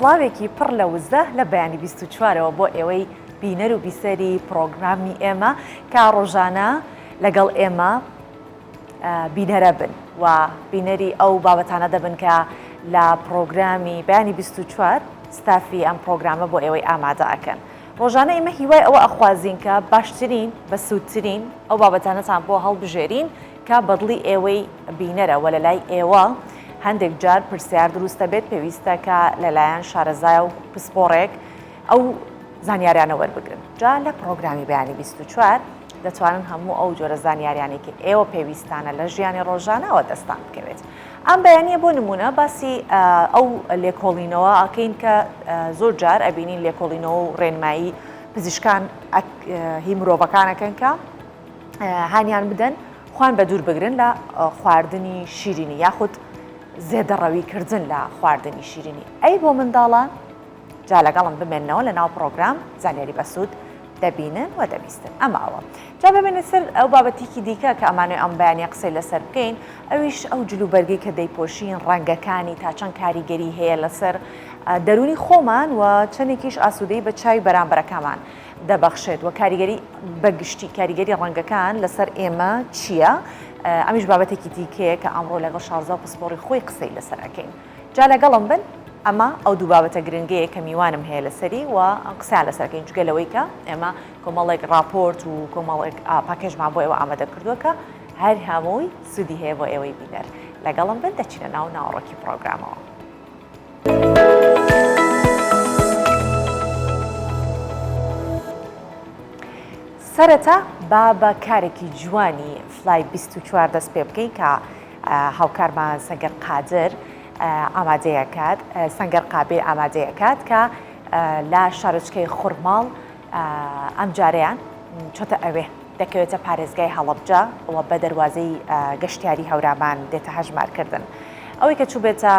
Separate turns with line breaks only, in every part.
سڵاوێکی پڕ لە وزە لە بەیانی 24ەوە بۆ ئێوەی بینەر و بیسەری پڕۆگرامی ئێمە کە ڕۆژانە لەگەڵ ئێمە بینەرە بن و بینەری ئەو بابەتانە دەبن کە لە پڕۆگرامی بەیانی 24 ستافی ئەم پڕۆگرامە بۆ ئێوەی ئامادە ئەکەن. ڕۆژانە ئێمە هیوای ئەوە ئەخوازین کە باشترین، بەسوودترین ئەو بابەتانەتان بۆ هەڵبژێرین کە بەدڵی ئێوەی بینەرە وە لەلای ئێوە هەندێک جار پرسیار دروست دەبێت پێویستە کە لەلایەن شارەزا و پسپۆڕێک ئەو زانیاریانە وەربگرن جا لە پڕۆگرامی بەیانی 24 دەتوانن هەموو ئەو جۆرە زانیاریانەی کە ئێوە پێویستانە لە ژیانی ڕۆژانەوە دەستان بکەوێت. ئەم بەیانیە بۆ نمونە باسی ئەو لێکۆڵینەوە ئەکەین کە زۆر جار ئەبینین لێکۆڵینەوە و ڕێنمایی پزیشکان هی مرۆڤەکان ئەکەن کە هانیان بدەن خوان بە دوور بگرن لە خواردنی شیرینی یاخود زێدەڕەوی کردن لە خواردنی شیرینی ئەی بۆ منداڵان جا لەگەڵم بمێنەوە لە ناو پڕۆگرام زانیاری بەسوود دەبینن و دەبیستن ئەمە ئەوە جا ببینە سەر ئەو بابەتێکی دیکە کە ئەمانەوێ ئەم بەیانە قسەی لەسەر بکەین ئەویش ئەو جلوبەرگەی کە دەیپۆشین ڕەنگەکانی تا چەند کاریگەری هەیە لەسەر دەروونی خۆمان و چەندێکیش ئاسوودەی بە چاوی بەرامبەرەکەمان دەبەخشێت و کاریگەری بەگشتی کاریگەری ڕەنگەکان لەسەر ئێمە چییە؟ ئەمیش بابەتێکی دیکەیە کە ئەمڕۆ لەگەڵ شارزا و پسپۆڕی خۆی قسەی لەسەر ئەکەین. جا لەگەڵم بن ئەمە ئەو دوو بابەتە گرنگەیە کە میوانم هەیە لەسەری و قسەیان لەسەر ئەکەین جگە لەوەی کە ئێمە کۆمەڵێک ڕاپۆرت و کۆمەڵێک پاکێژمان بۆ ئێوە ئامادە کردووە کە هەر هەمووی سوودی هەیە بۆ ئێوەی بینەر. لەگەڵم بن دەچینە ناو ناوەڕۆکی پڕۆگرامەوە. سەرەتا با بە کارێکی جوانی فلای 24 دەست پێ بکەین کە هاوکارمان سەنگەر قادر ئامادەیەکات سەنگەر قابیل ئامادەیەکات کە لە شارۆچکەی خورماڵ ئەمجارەیان چۆتە ئەوێ دەکەوێتە پارێزگای هەڵەبجە و بە دەروازەی گەشتیاری هەورامان دێتە هەژمارکردن. ئەوەی کە چووبێتە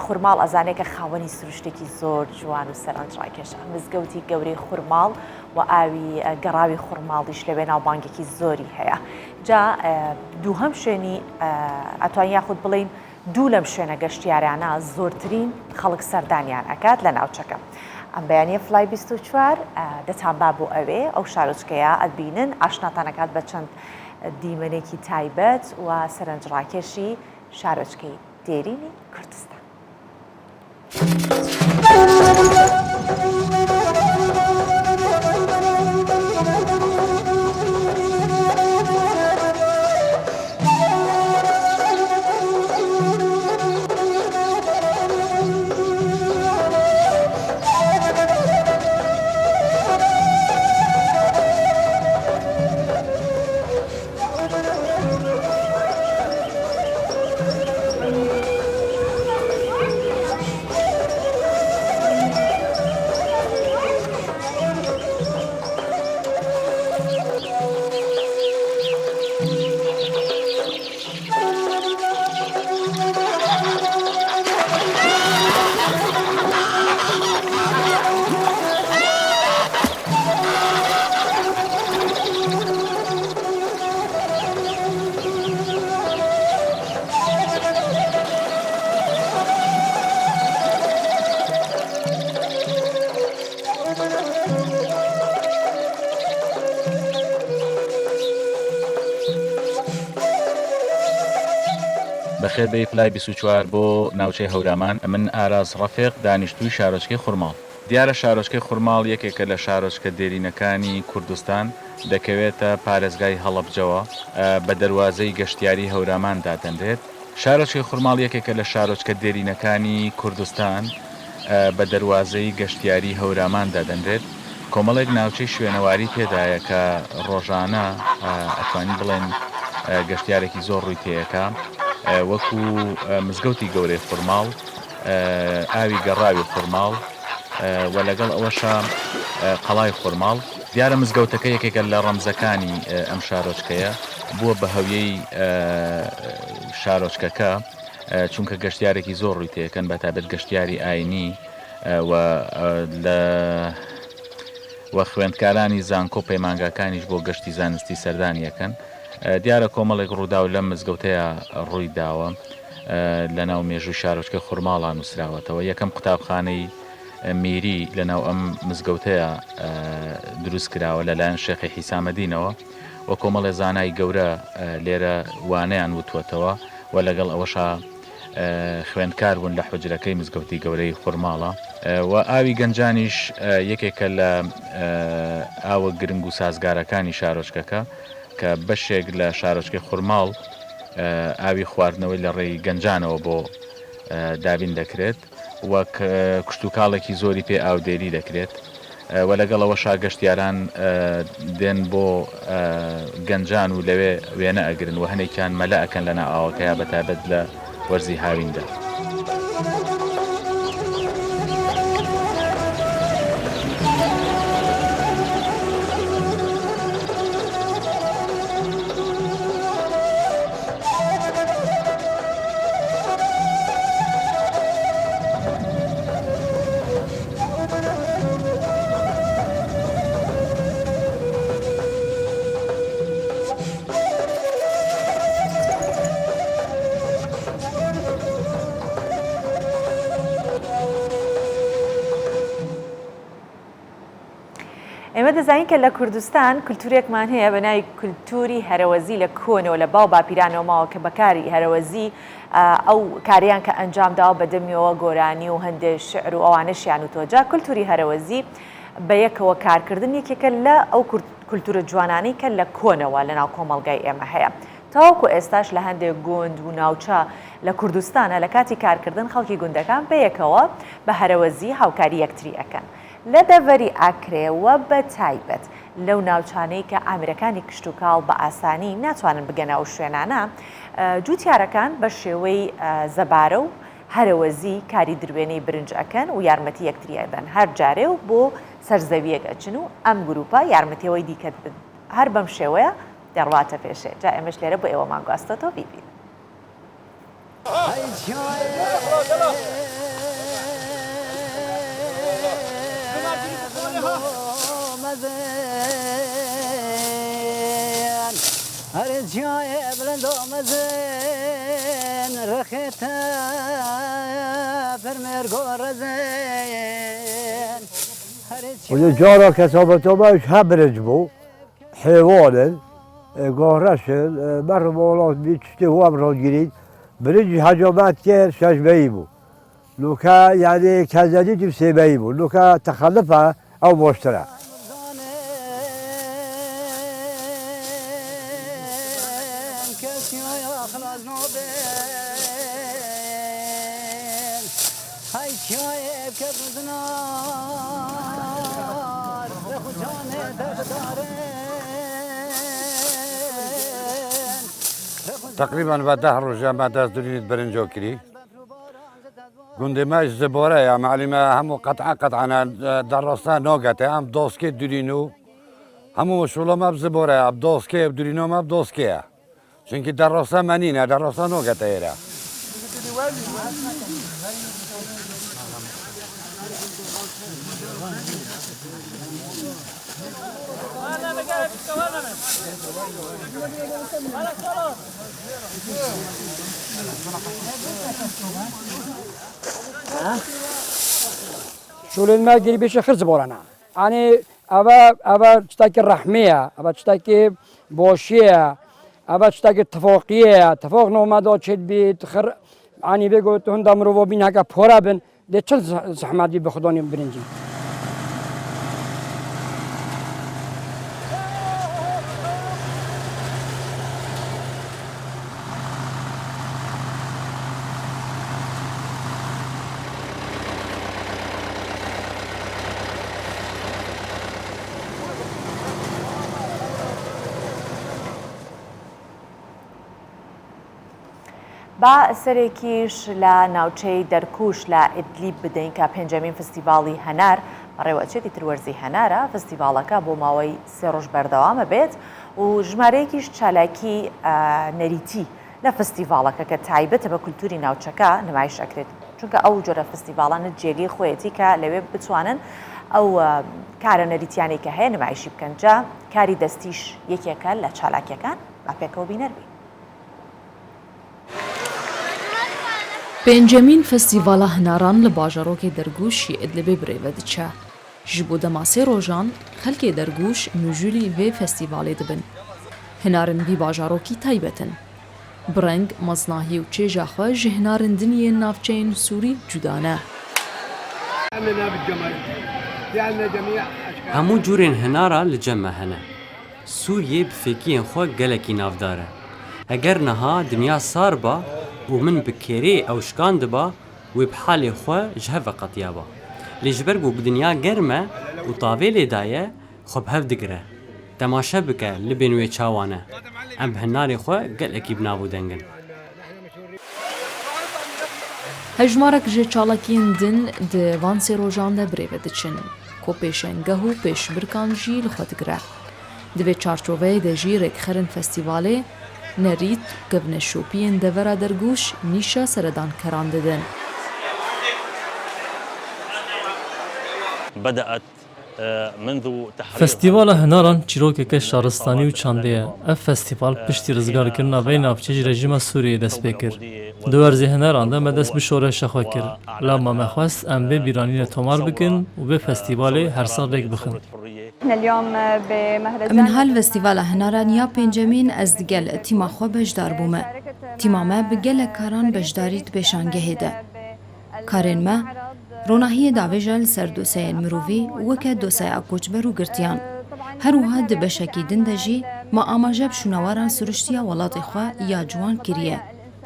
خورماڵ ئەزانێ کە خاوەنی سروشتێکی زۆر جوان و سەرنجڕاکێشە. مزگەوتی گەورەی خورماڵ و ئاوی گەڕاوی خورماڵیش لەوێ ناوبانگێکی زۆری هەیە. جا دووهەم شوێنی ئەتوانین یاخود بڵێین دوو لەم شوێنە گەشتیارانە زۆرترین خەڵک سەردانیان ئەکات لە ناوچەکە. ئەم بەیانیە فلای 24 دەتانبا بۆ ئەوێ ئەو شارۆچکەیە ئەبینن ئاشناتان ئەکات بە چەند دیمەنێکی تایبەت و سەرنجڕاکێشی شارۆچکەی دێرینی کوردستان.
بەخێربێی فلای 24 بۆ ناوچەی هەورامان من ئاراس ڕەفیق دانیشتووی شارۆچکەی خورماڵ. دیارە شارۆچکەی خورماڵ یەکێکە لە شارۆچکە دێرینەکانی کوردستان، دەکەوێتە پارێزگای هەڵەبجەوە، بە دەروازەی گەشتیاری هەورامان دادەنرێت. شارۆچکەی خورماڵ یەکێکە لە شارۆچکە دێرینەکانی کوردستان، بە دەروازەی گەشتیاری هەورامان دادەنرێت. کۆمەڵێک ناوچەی شوێنەواری تێدایە کە ڕۆژانە ئەتوانین بڵێن گەشتیارێکی زۆر ڕووی تێیەکا، وەکو مزگەوتی گەورەی خورماڵ، ئاوی گەڕاوی خورماڵ و لەگەڵ ئەوەشا قەڵای خورماڵ. دیارە مزگەوتەکە یەکێکە لە ڕەمزەکانی ئەم شارۆچکەیە، بووە بە هەویەی شارۆچکەکە، چونکە گەشتیارێکی زۆر ڕووی تێکەن، بە تایبەت گەشتیاری ئاینی و لە و خوێندکارانی زانکۆ پەیمانگاکانیش بۆ گەشتی زانستی سەردانی ئەکەن. دیارە کۆمەڵێک ڕووداو لەم مزگەوتەیا ڕووی داوە. لەناو مێژووی شارۆچکەی خورماڵا نووسراوەتەوە. یەکەم قوتابخانەی میری لەناو ئەم مزگەوتەیا دروست کراوە لەلایەن شێخی حیسامەدینەوە و کۆمەڵێ زانای گەورە لێرە وانەیان وتووەتەوە و لەگەڵ ئەوەشا خوێندکار بوون لە حوجرەکەی مزگەوتی گەورەی خورماڵە و ئاوی گەنجانیش یەکێکە لە ئاوە گرنگ و سازگارەکانی شارۆچکەکە کە بەشێک لە شارۆچکەی خورماڵ ئاوی خواردنەوەی لە ڕێی گەنجانەوە بۆ دابین دەکرێت. وەک کشتوکاڵێکی زۆری پێ ئاودێری دەکرێت و لەگەڵ ئەوەشا گەشتیاران دێن بۆ گەنجان و لەوێ وێنە ئەگرن و هەنێکیان مەلە ئەکەن لەناو ئاوەکەیا بەتایبەت لە وەرزی هاویندا.
ئێمە دەزانین کە لە کوردستان کولتوورێکمان هەیە بە ناوی کولتووری هەرەوەزی لە کۆنەوە لە باو باپیرانەوە ماوە کە بەکاری هەرەوەزی ئەو کاریان کە ئەنجام داوە بە دەمیەوە گۆرانی و هەندێ شعر و ئەوانەشیان و تۆجا کولتووری هەرەوەزی بە یەکەوە کارکردن یەکێکە لە ئەو کولتوورە جوانانەی کە لە کۆنەوە لە ناو کۆمەڵگای ئێمە هەیە تاوەکو ئێستاش لە هەندێک گوند و ناوچە لە کوردستانە لە کاتی کارکردن خەڵکی گوندەکان بەیەکەوە بە هەرەوەزی هاوکاری یەکتری ئەکەن. لە دەڤەری ئاکرێ و بە تایبەت لەو ناوچانەی کە ئامێرەکانی کشتوکاڵ بە ئاسانی ناتوانن بگەنە ئەو شوێنانە، جووتیارەکان بە شێوەی زەبارە و هەرەوەزی کاری دروێنەی برنج ئەکەن و یارمەتی یەکتری ئەدەن هەر جارێ و بۆ سەر زەوییەک ئەچن و ئەم گرووپە یارمەتی ئەوەی دیکە هەر بەم شێوەیە دەڕواتە پێشێ جا ئێمەش لێرە بۆ ئێوەمان گواستۆتەوە بیبینن.
جارا کەسابەتۆمەش هە برنج بوو حێوانن گۆڕەشن مەڕ مۆڵات بی چشتێ وام ڕۆگیرین برنج هەجامات کرد شەشبەیی بوو لوکە یعنی کەزەدیتیم سێبەیی بوو لوکە تەخەلفە ئەو بۆشترە.
تقریبا بە ده ڕۆژە مە دەست درینیت برنجۆ کری گوندێ مە زبارە یا معلیمە هەموو قەتعە قەتعانە دەڕاستە ناگەتێ ئەم دۆسکێ درین و هەموو شوڵەمە زبارە دۆسکێ درینۆمە دۆسکەیە چونکی دەڕۆسە مەنینە دەڕۆسە نۆگەتە ئێرە.
شولên me girî bêşe xir ziborana. Anî eva eva tiştekî rehmê ye, eva tiştekî başiyê ye, eva tiştekî tifaqiyê ye. Tifaq navme da çêdibî, xir anî vê got hunda mirova bîn heke pore bin, dê çi zehmet bî bi xudanê birincî.
با سەرێکیش لە ناوچەی دەرکوش لە ئیدلیب بدەین کە پێنجەمین فستیڤاڵی هەنار بەڕێوەچێت، ئیتر وەرزی هەنارە، فستیڤاڵەکە بۆ ماوەی سێ ڕۆژ بەردەوامە بێت و ژمارەیەکیش چالاکی نەریتی لە فستیڤاڵەکە کە تایبەتە بە کولتوری ناوچەکە نمایش ئەکرێت، چونکە ئەو جۆرە فستیڤاڵانە جێگەی خۆیەتی کە لەوێ بتوانن ئەو کارە نەریتیانەی کە هەیە نمایشی بکەن، جا کاری دەستیش یەکێکە لە چالاکیەکان، با پێکەوە بینەر بین.
Pêncemîn Festîvala Hinaran li bajarokê Dergûş yê Idlibê birêve diçe. Ji bo dema sê rojan xelkê Dergûş mijûlî vê festîvalê dibin. Hinarên vî bajarokî taybet in. Bi reng, mezinahî û çêja xwe ji hinarên din yên navçeyên Sûrî cuda ne.
Hemû cûrên hinara li cem me hene. Sûriyê bi fêkiyên xwe gelekî navdar e. Eger niha dinya sar ba û min bi kêrê ew şikandiba wê bi halê xwe ji hev veqetiyaba. Lê ji ber ku dinya germ e û tavê lê daye xwe bi hev digire. Temaşe bike libên wê çawa ne. Em bi hinarê xwe gelekî bi nav û deng in.
Hejmarek ji çalakiyên din di van sê rojan de birêve diçin ku pêşengeh û pêşbirkan jî li xwe digire. Di vê çarçoveyê de jî rêkxerên festîvalê nerît û kevneşopiyên devera Dergûş nîşa seredankeran didin.
Festîvala Hinaran çîrokeke şaristanî û çandê ye. Ev festîval piştî rizgarkirina vê navçê ji rejîma Sûriyeyê dest pê kir. Di werzê Hinaran de me dest bi şoreşa xwe kir. Lama me xwest em vê bîranînê tomar bikin û vê festîvalê her sal rêk bixin.
Min hal Festîvala Hinaran ya pêncemîn ez digel tîma xwe beşdar bûme. Tîma me bi gelek karan beşdarî di pêşangehê de. Karên me ronahiyê davêje li ser doseyên mirovî weke doseya koçber û girtiyan. Her wiha di beşekî din de jî me amaje bi şûnewaran siruştiya welatê xwe ya ciwan kiriye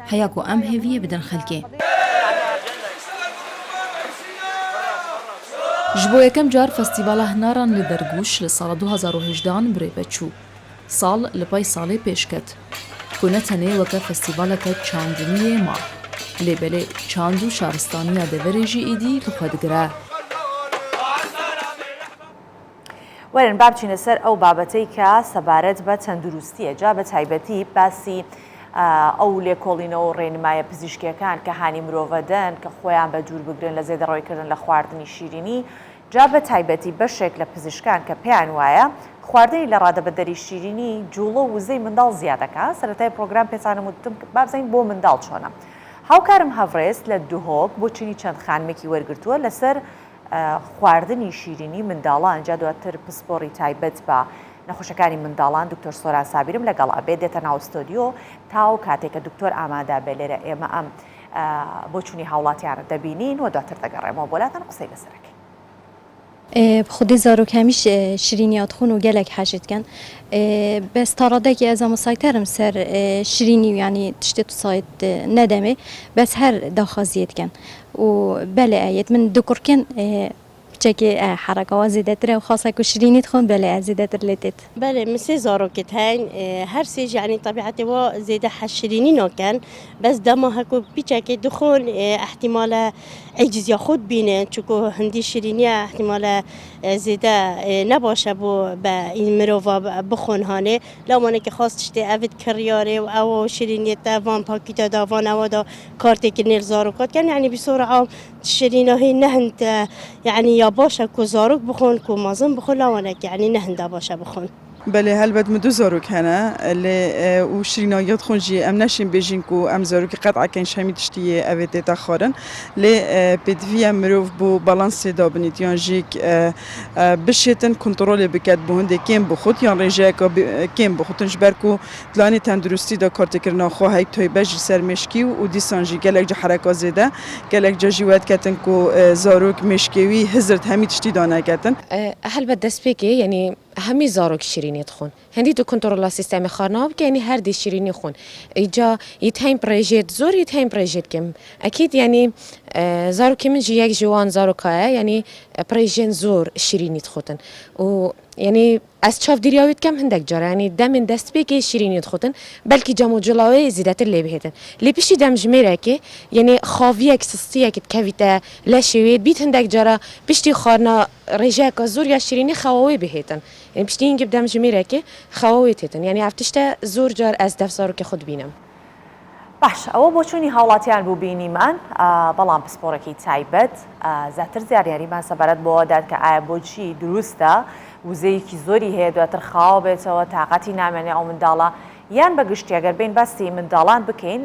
heya ku em hêviyê bidin xelkê.
Ji bo yekem car Festîvala Hinaran li Dergûş li sala 2018 an birêve çû. Sal li pey salê pêş ket ku ne tenê weke festîvaleke çandiniyê ma, lê belê çand û şaristaniya deverê jî êdî li xwe digire.
Werin با بچینە سەر ئەو بابەتەی کە سەبارەت بە تەندروستیە جا بە تایبەتی باسی ئەو لێکۆڵینەوە و ڕێنمایە پزیشکیەکان کە هانی مرۆڤەدەن کە خۆیان بە دوور بگرن لە زێدەڕۆیکردن لە خواردنی شیرینی جا بە تایبەتی بەشێک لە پزیشکان کە پێیان وایە خواردنی لە ڕادەبەدەری شیرینی جوڵە و وزەی منداڵ زیاد دەکا، سەرەتای پڕۆگرام پێتانم وتم با بزانین بۆ منداڵ چۆنە. هاوکارم هەڤرێست لە دهۆک بۆچونی چەند خانمێکی وەرگرتووە لەسەر خواردنی شیرینی منداڵان، جا دواتر پسپۆڕی تایبەت بە نەخۆشەکانی منداڵان دکتۆر سۆران سابیرم لەگەڵ ئەبێت دێتە ناو ستۆدیۆ تاو کاتێک کە دکتۆر ئامادە بێ لێرە ئێمە ئەم بۆچونی هاوڵاتیانە دەبینین و دواتر دەگەڕێمەوە بۆلاتان قسەی لەسەر ئەکەین.
بخودی زارۆک هەمیش شرینیا دخون و گەلەک حەژی دکەن بەس تا ڕادەکی ئەزا مسایتەرم سەر شرینی و یانی تشتێ تو سایت نەدەمێ بەس هەر داخوازیێ دکەن و بەلێ ئەیەت من دو کوڕکێن کچەکێ حەڕەکەوە زێدەترە و خاسە کو شرینی دخۆن بەلێ زێدەتر لێ تێت.
بەلێ من سێ زارۆکێت هەین هەر سێ ژ یانی تەبیعەتێ وا زێدە حەز شرینی ناکەن بەس دەما هەکو پیچەکێ دخۆن ئیحتیمالە عیجزیا خۆت بینن چونکو هندی شرینیە ئیحتیمالە زێدە نەباشە بۆ بە این مرۆڤا بخۆن هانێ لەوانەکە خاس تشتێ ئەڤت کڕیارێ و ئەوە شرینیەتە ڤان پاکیتە دا ڤان ئەوە دا کارتێکردنێ زارۆکات کەن یانی بیسۆرعا شریناهی نەهند یەعنی یا باشە کو zarok bixwin ku mezin bixwin lawanek یەعنی نەهندا باشە bixwin.
Belê helbet min du zarok hene lê û şirînahiya dixwin jî em neşên bêjîn ku em zarokê qet ekin ji hemî tiştî yê evê tête xwarin lê pêdivî ye mirov bo balansê dabinît yan jî bişêtin kontrolê biket bo hindê kêm bixwit yan rêjeyeke kêm bixwitin ji ber ku Di lanê tenduristî de kartêkirina xwe heyî taybet jî ser mêşkî û dîsan jî gelek ca hereka zêde, gelek ca jî wediketin ku zarok mêşkê wî hizir di hemî tiştî de neketin.
Helbet destpêkê yanî hemî zarok şirînî dixwin. Hindî tu kontrola sîstemê xwarina bike yanî her dê şirînî xwin. Îca yê teyn bi rêjê zor yê teyn bi rêjê dikim. Ekîd yanî zarokê min jî yek ji wan zaroka ye yanî bi rêjên zor şirînî dixwtin û yanî Ez çavdêriya wê dikem hindek car e, yanî demên destpêkê şîrînî dixwtin, belkî cem û cila wê zêdetir lê bihêtin. Lê piştî demjimêrekê, yanî xaviyek, sistiyek dikevîte leşê wê, bît hindek cara piştî xwarina rêjeyeka zor ya şîrînî xewa wê bihêtin. Yanî piştî hingî bi demjimêrekê xewa wê têtin. Yanî ev tişte zor car ez dev zarokê xwe dibînim.
باشە ئەوە بۆچوونی هاوڵاتیان بوو بینیمان، بەڵام پسپۆڕێکی تایبەت زیاتر زیانیاریمان سەبارەت بەوە دات کە ئایا بۆچی دروستە وزەیەکی زۆری هەیە دواتر خاو بێتەوە تاقەتی نامێنێ ئەو منداڵە یان بە گشتی ئەگەر بین باسی منداڵان بکەین.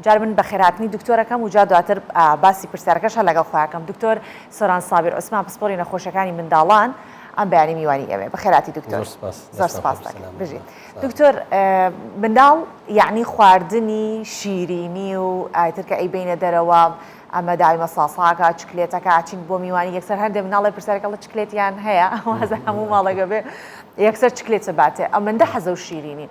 جار من بەخێرهاتنی دکتۆرەکەم و جا دواتر باسی پرسیارەکەش هەر لەگەڵ خۆیان کەم. دکتۆر سۆران سابیر عوسمان پسپۆری نەخۆشیەکانی منداڵان ئەم بەیانی میوانی ئێمەیە. بەخێرهاتی دکتۆر.
زۆر سپاس.
زۆر سپاس دەکەم. بژیت. دکتۆر منداڵ یەعنی خواردنی شیرینی و ئیتر کە ئەیبەینە دەرەوە ئەمە دایمە ساساکە چکلێتەکە ئەچین بۆ میوانی یەکسەر هەندێ مناڵێ پرسیارەکە ئەڵێ چکلێتیان هەیە وازە هەموو ماڵێکە بێ یەکسەر چکلێتە باتێ ئەمەندە حەزە و شیرینین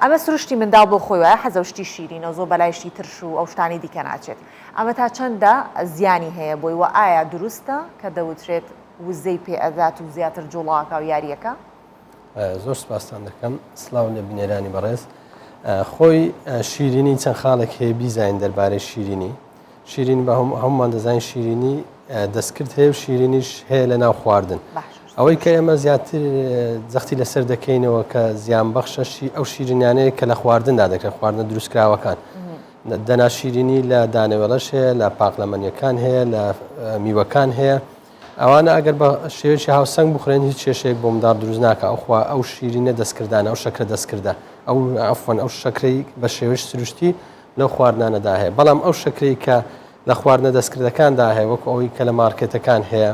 ئەمە سروشتی منداڵ بۆ خۆی وایە حەزە و شتی شیرینە و زۆر بەلای شتی ترش و ئەو شتانی دیکە ناچێت ئەمە تا چەندە زیانی هەیە بۆی وە ئایا دروستە کە دەوترێت وزەی پێ ئەدات و زیاتر جوڵاکە و یاریەکە؟
زۆر سپاستان دەکەم سڵاو لە بینەرانی بەڕێز خۆی شیرینی چەند خاڵێک هەیە بیزانین دەربارەی شیرینی شیرین بە هەمومان دەزانین شیرینی دەستکرد هەیە و شیرینیش هەیە لە ناو خواردن ئەوەی کە ئێمە زیاتر جەختی لەسەر دەکەینەوە کە زیان بەخشەشی ئەو شیرینانەیە کە لە خواردندا دەکرێت خواردنە دروستکراوەکان دەنا شیرینی لە دانەوێڵەش هەیە لە پاقلەمەنیەکان هەیە لە میوەکان هەیە ئەوانە ئەگەر بە شێوەیەکی هاوسەنگ بخورێن هیچ کێشەیەک بۆ منداڵ دروست ناکا ئەو خوا ئەو شیرینە دەستکردانە ئەو شەکرە دەستکردە ئەو عەفوەن ئەو شەکرەی بە شێوەی سروشتی لەو خواردنانەدا هەیە بەڵام ئەو شەکرەی کە لە خواردنە دەستکردەکاندا هەیە وەکو ئەوەی کە لە مارکێتەکان هەیە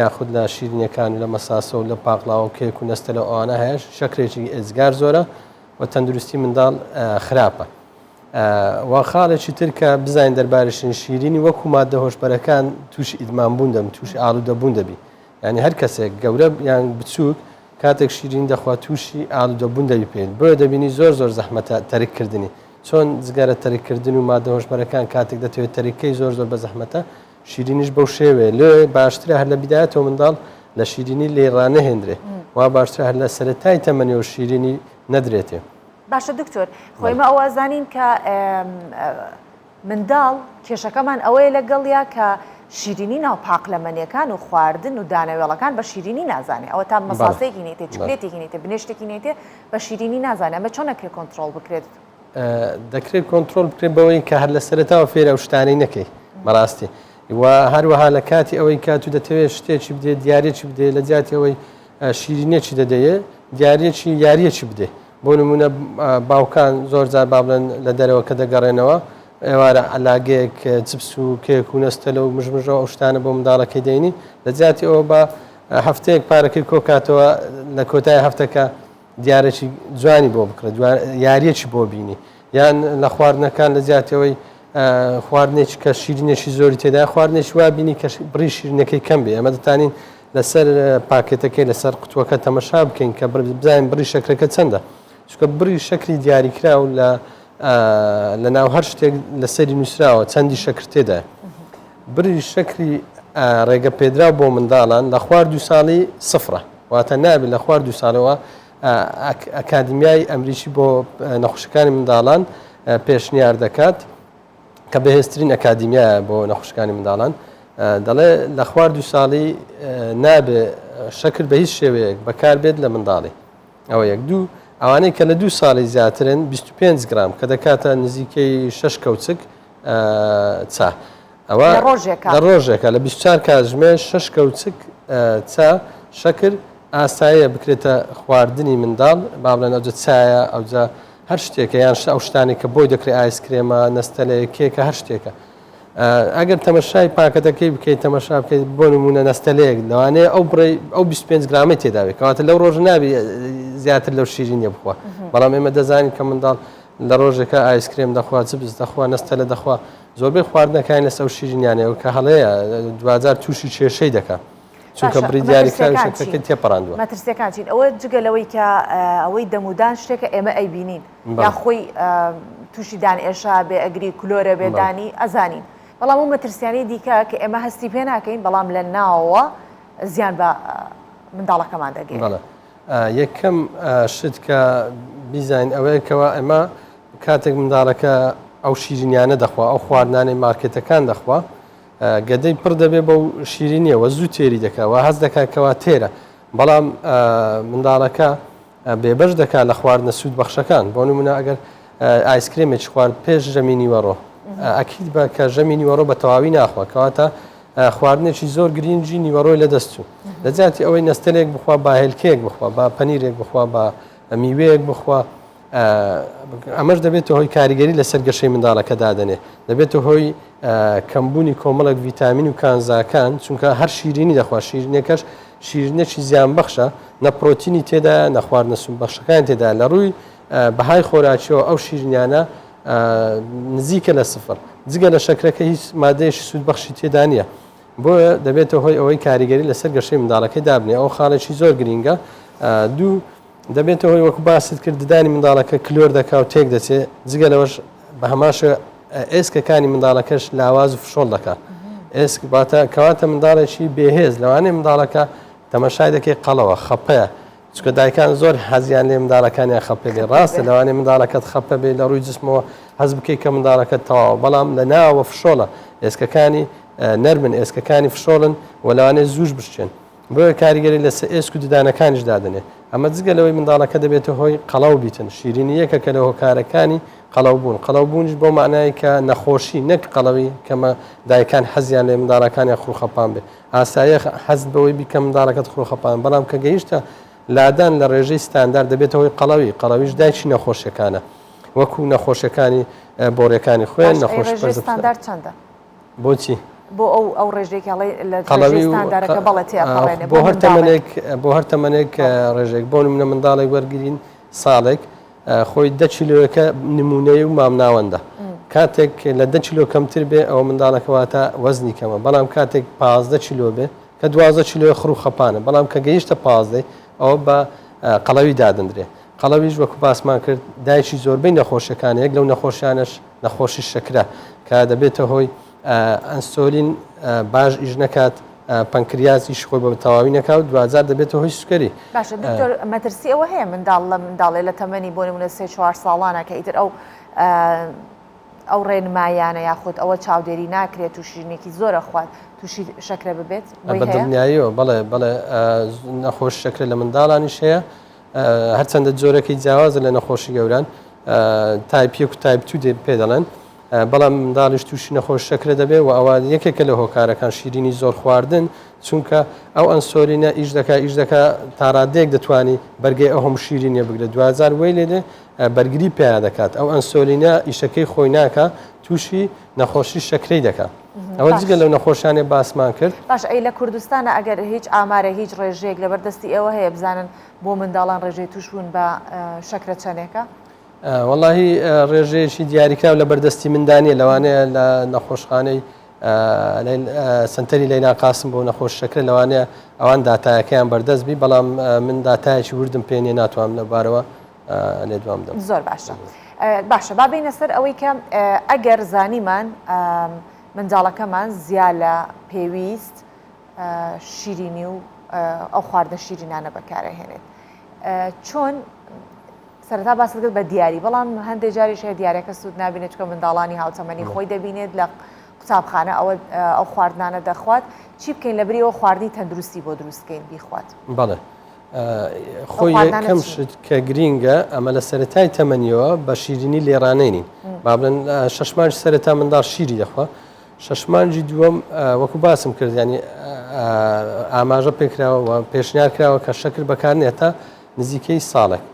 یاخود لە شیرینەکان و لە مەساسە و لە پاقلاوە و کێک و نەستەلە و ئەوانە هەیە شەکرێکی ئێجگار زۆرە و تەندروستی منداڵ خراپە. و خاڵێکی تر کە بزانین دەربارەی شیرین شیرینی وەکو ماددە هۆشبەرەکان تووشی ئیدمان بوون دەبن تووشی ئالوودە بوون دەبی یعنی هەر کەسێک گەورە یان بچووک کاتێک شیرین دەخوا تووشی ئالوودە بوون دەبی پێ بۆیە دەبینی زۆر زۆر زەحمەتە تەرککردنی چۆن جگەرە تەرککردن و ماددە هۆشبەرەکان کاتێک دەتەوێت تەرککەی زۆر زۆر بە زەحمەتە شیرینیش بەو شێوەیە لێ باشترە هەر لە بیدایەتەوە منداڵ لە شیرینی لێ ڕانەهێندرێ وا باشترە هەر لە سەرەتای تەمەنیەوە شیرینی نەدرێتێ.
باشە دکتۆر خۆ ئێمە ئەوە ئەزانین کە منداڵ کێشەکەمان ئەوەیە لەگەڵیا کە شیرینی ناو پاقلەمەنیەکان و خواردن و دانەوێڵەکان بە شیرینی نازانێ ئەوە تا مەساسەیەکی نیتێ چکلێتێکی نیتێ بنێشتێکی نیتێ بە شیرینی نازانێ ئەمە چۆن ئەکرێ کۆنترۆڵ بکرێت؟
دەکرێت کۆنترۆڵ بکرێت بەوەی کە هەر لە سەرەتاوە فێرە ئەو شتانەی نەکەی بەڕاستی و هەروەها لە کاتی ئەوەی کات و دەتەوێت شتێکی بدێت دیارێکی بدێت لە جیاتی ئەوەی شیرینیەکی دەدەیێ دیاریەکی یاریەکی بدێ بۆ نمونە باوکان زۆر جار با بڵێن لە دەرەوە کە دەگەڕێنەوە ئێوارە عەلاگەیەک چپس و کێک و نەستەلە و مژمژە و ئەو شتانە بۆ منداڵەکەی دەینی لە جیاتی ئەوە بە هەفتەیەک پارەکەی کۆکاتەوە لە کۆتای هەفتەکە دیارێکی جوانی بۆ بکڕێت یاریەکی بۆ بینی یان لە خواردنەکان لە جیاتی ئەوەی خواردنێکی کە شیرینێکی زۆری تێدا خواردنێکی وا بینی کە بڕی شیرینەکەی کەم بێ ئەمە دەتانین لەسەر پاکێتەکەی لەسەر قوتوەکە تەمەشا بکەین کە بزانین بڕی شەکرەکە چەندە چونکە بڕی شەکری دیاریکراو لە لە ناو هەر شتێک لەسەری نووسراوە چەندی شەکر تێدایە بڕی شەکری ڕێگە پێدراو بۆ منداڵان لە خوار دوو ساڵی سفرە واتە نابێت لە خوار دوو ساڵەوە ئەکادیمیای ئەمریکی بۆ نەخۆشەکانی منداڵان پێشنیار دەکات کە بەهێزترین ئەکادیمیایە بۆ نەخۆشەکانی منداڵان دەڵێ لە خوار دوو ساڵی نابێ شەکر بە هیچ شێوەیەک بەکار بێت لە منداڵی ئەوە یەک دوو ئەوانەی کە لە دوو ساڵی زیاترن 25 گرام کە دەکاتە نزیکەی شش کەوچک چا ئەوە
لە ڕۆژێکا
لە ڕۆژێکا لە 24 کاتژمێر شش کەوچک چا شەکر ئاساییە بکرێتە خواردنی منداڵ با بڵێن ئەوجە چایە ئەوجە هەر شتێکە یان ئەو شتانێک کە بۆی دەکرێت ئایس کرێمە نەستەلەیە کێکە هەر شتێکە ئەگەر تەمەشای پاکەتەکەی بکەیت تەمەشا بکەیت بۆ نمونە نەستەلەیەک لەوانەیە ئەو بڕی ئەو 25 گرامەی تێداوێت کەواتە لەو ڕۆژ نابی زیاتر لەو شیرینیە بخوا بەڵام ئێمە دەزانین کە منداڵ لە ڕۆژێکا ئایسکرێم دەخوا، چپس دەخوا، نەستەلە دەخوا، زۆربەی خواردنەکانی لەسەر ئەو شیرینیانەیە و کە هەڵەیە دواجار تووشی کێشەی دەکا چونکە
باشە
بڕی دیاریکراوی
مەترسیەکان
شەکرەکەی
چین؟
تێپەڕاندووە.
مەترسیەکان چین؟ ئەوە جگە لەوەی کە ئەوەی دەمودان شتێکە ئێمە ئەیبینین یا
بەڵێ.
خۆی تووشی دان ئێشە بێ ئەگری کلۆرە بێ
بەڵێ.
دانی ئەزانین بەڵام ئەو مەترسیانەی دیکە کە ئێمە هەستی پێ ناکەین بەڵام لە ناوەوە زیان بە منداڵەکەمان دەگەیەنێت.
بەڵێ. یەکەم شت کە بیزانین ئەوەیە کەوا ئێمە کاتێک منداڵەکە ئەو شیرینیانە دەخوا ئەو خواردنانەی مارکێتەکان دەخوا گەدەی پڕ دەبێ بەو شیرینیەوە زوو تێری دەکا و هەست دەکات کەوا تێرە بەڵام منداڵەکە بێبەش دەکات لە خواردنە سوود بەخشەکان بۆ نمونە ئەگەر ئایسکرێمێکی خوارد پێش ژەمی نیوەڕۆ ئەکید بە کە ژەمی نیوەڕۆ بە تەواوی ناخوا کەواتە خواردنێکی زۆر گرینگی نیوەڕۆی لەدەست چوو لە جیاتی ئەوەی نەستەلێک بخوا با هێلکەیەک بخوا با پەنیرێک بخوا با میوەیەک بخوا. ئەمەش دەبێتە هۆی کاریگەری لەسەر گەشەی منداڵەکە دادەنێ دەبێتە هۆی کەمبوونی کۆمەڵێک ڤیتامین و کانزاکان چونکە هەر شیرینی دەخوا شیرینەکەش شیرینەکی زیان بەخشە نە پرۆتینی تێدا نە خواردنە سوودبەخشەکان تێدا لە ڕووی بەهای خۆراکیەوە ئەو شیرینیانە نزیکە لە سفر جگە لە شەکرەکە هیچ مادەیەکی سوودبەخشی تێدا نییە بۆیە دەبێتە هۆی ئەوەی کاریگەری لەسەر گەشەی منداڵەکەی دابنێ ئەو خاڵێکی زۆر گرینگە دوو دەبێتە هۆی وەکو باست کرد ددانی منداڵەکە کلۆر دەکا و تێک دەچێ جگە لەوەش بە هەمان شێوە ئێسکەکانی منداڵەکەش لاواز و فشۆڵ دەکا ئێسک باتە کەواتە منداڵێکی بێهێز لەوانەیە منداڵەکە تەمەشای دەکەی قەڵەوە خەپەیە چونکە دایکان زۆر حەزیان لێ منداڵەکانیان خەپە بێ ڕاستە لەوانەیە منداڵەکەت خەپە بێ لە ڕووی جسمەوە هەست بکەیت کە منداڵەکەت تەواوە بەڵام لە ناوە فشۆڵە ئێسکەکانی نەرمن ئێسکەکانی فشۆڵن و لەوانەیە زووش بشکێن بۆیە کاریگەری لەسەر ئێسک و ددانەکانیش دادەنێت. ئەمە جگە لەوەی منداڵەکە دەبێتە هۆی قەڵەو بیتن، شیرینی یەکەکە لە هۆکارەکانی قەڵەو بوون، قەڵەو بوونیش بەو مانایەی کە نەخۆشی نەک قەڵەوی کەمە دایکان حەزیان لێ منداڵەکانیان خڕوخەپان بێت، ئاساییە حەزت بەوەی بی کە منداڵەکەت خڕوخەپان بەڵام کە گەیشتە لادان لە ڕێژەی ستاندارد دەبێتە هۆی قەڵەوی، قەڵەویش دایکی نەخۆشیەکانە وەکو نەخۆشیەکانی بۆڕیەکانی خوێن،
باش ئەی
نەخۆشی
ڕێژەی
پەرزە
ستاندارد چەندە؟
بۆچی؟
بۆ ئەو ئەو ڕێژەی کە ئەڵێی لە
قەڵەوی
ڕێژەی
و
ستاندارەکە بەڵێ تێئەپەڕێنێ
بۆ
بۆ
هەر
منداڵێک
تەمەنێک بۆ هەر تەمەنێک ڕێژێک بۆ نمونە منداڵێک وەرگین ساڵێک خۆی دە کیلۆیەکە نمونەی و مامناوەندە کاتێک لە دە کیلۆ کەمتر بێ ئەوە منداڵەکە واتە وەزنی کەمە بەڵام کاتێک 15 کیلۆ بێ کە 12 کیلۆ خڕ و خەپانە بەڵام کە گەیشتە پازدەی ئەوە بە قەڵەوی دادەندرێ قەڵەویش وەکو باسمان کرد دایکی زۆربەی نەخۆشیەکانە یەک لەو نەخۆشیانەش نەخۆشی شەکرە کە دەبێتە هۆی ئەنسۆلین باش ئیش نەکات پەنکریاس ئیش خۆی بە تەواوی نەکا و دواجار دەبێتە هۆی سوکەری.
باشە دکتۆر مەترسی ئەوە هەیە منداڵ لە منداڵێ لە تەمەنی بۆ نمونە سێ چوار ساڵانە کە ئیتر ئەو ئەو ڕێنمایانە یاخود ئەوە چاودێری ناکرێت و شیرینێکی زۆر ئەخوات تووشی شەکرە ببێت بۆی
بە
هەیە؟
دڵنیاییەوە بەڵێ بەڵێ نەخۆش شەکرە لە منداڵانیش هەیە هەرچەندە جۆرەکەی جیاوازە لە نەخۆشی گەوران تایپ یەک و تایپ تو پێ دەڵێن بەڵام منداڵیش تووشی نەخۆش شەکرە دەبێت و ئەوە یەکێکە لە هۆکارەکان شیرینی زۆر خواردن چونکە ئەو ئەنسۆلینە ئیش دەکا ئیش دەکا تاڕادەیەک دەتوانی بەرگەی ئەو هەموو شیرینیە بگرێت دواجار وەی لێدێ بەرگری پیا دەکات ئەو ئەنسۆلینە ئیشەکەی خۆی ناکا تووشی نەخۆشی شەکرەی دەکا ئەوە جگە لەو نەخۆشانێ باسمان کرد.
باش ئەی لە کوردستانە ئەگەر هیچ ئامارێک هیچ ڕێژەیەک لەبەر دەستی ئێوە هەیە بزانن بۆ منداڵان ڕێژەی تووشبوون بە شەکرە چەندێکە؟
وەڵاهی ڕێژەیەکی دیاریکراو لە بەردەستی مندا نییە لەوانەیە لە نەخۆشخانەی سەنتەری لەیلا قاسم بۆ نەخۆش شەکرە لەوانەیە ئەوان داتایەکەیان بەردەست بی بەڵام من داتایەکی وردم پێ نییە ناتوانم لەبارەوە لێدوان بدەم.
زۆر باشە باشە با بینە سەر ئەوەی کە ئەگەر زانیمان منداڵەکەمان زیا لە پێویست شیرینی و ئەو خواردنە شیرینانە بەکارەهێنێت چۆن سەرەتا باست کرد بە دیاری بەڵام هەندێک جاریش هەیە دیارەکە سوود نابینێت چونکە منداڵانی هاوتەمەنی خۆی دەبینێت لە قوتابخانە ئەوە ئەو خواردنانە دەخوات چی بکەین لە بری ئەوە خواردنی تەندروستی بۆ دروست بکەین بیخوات؟
بەڵێ خۆی یەکەم شت کە گرینگە ئەمە لە سەرەتای تەمەنیەوە بە شیرینی لێڕانەینین با بڵێن شەش مانگ سەرەتا منداڵ شیری دەخوا شەش مانگی دووەم وەکو باسم کرد ینی ئاماژە پێکراوە و پێشنیار کراوە کە شەکر بەکارنێت تا نزیکەی ساڵێک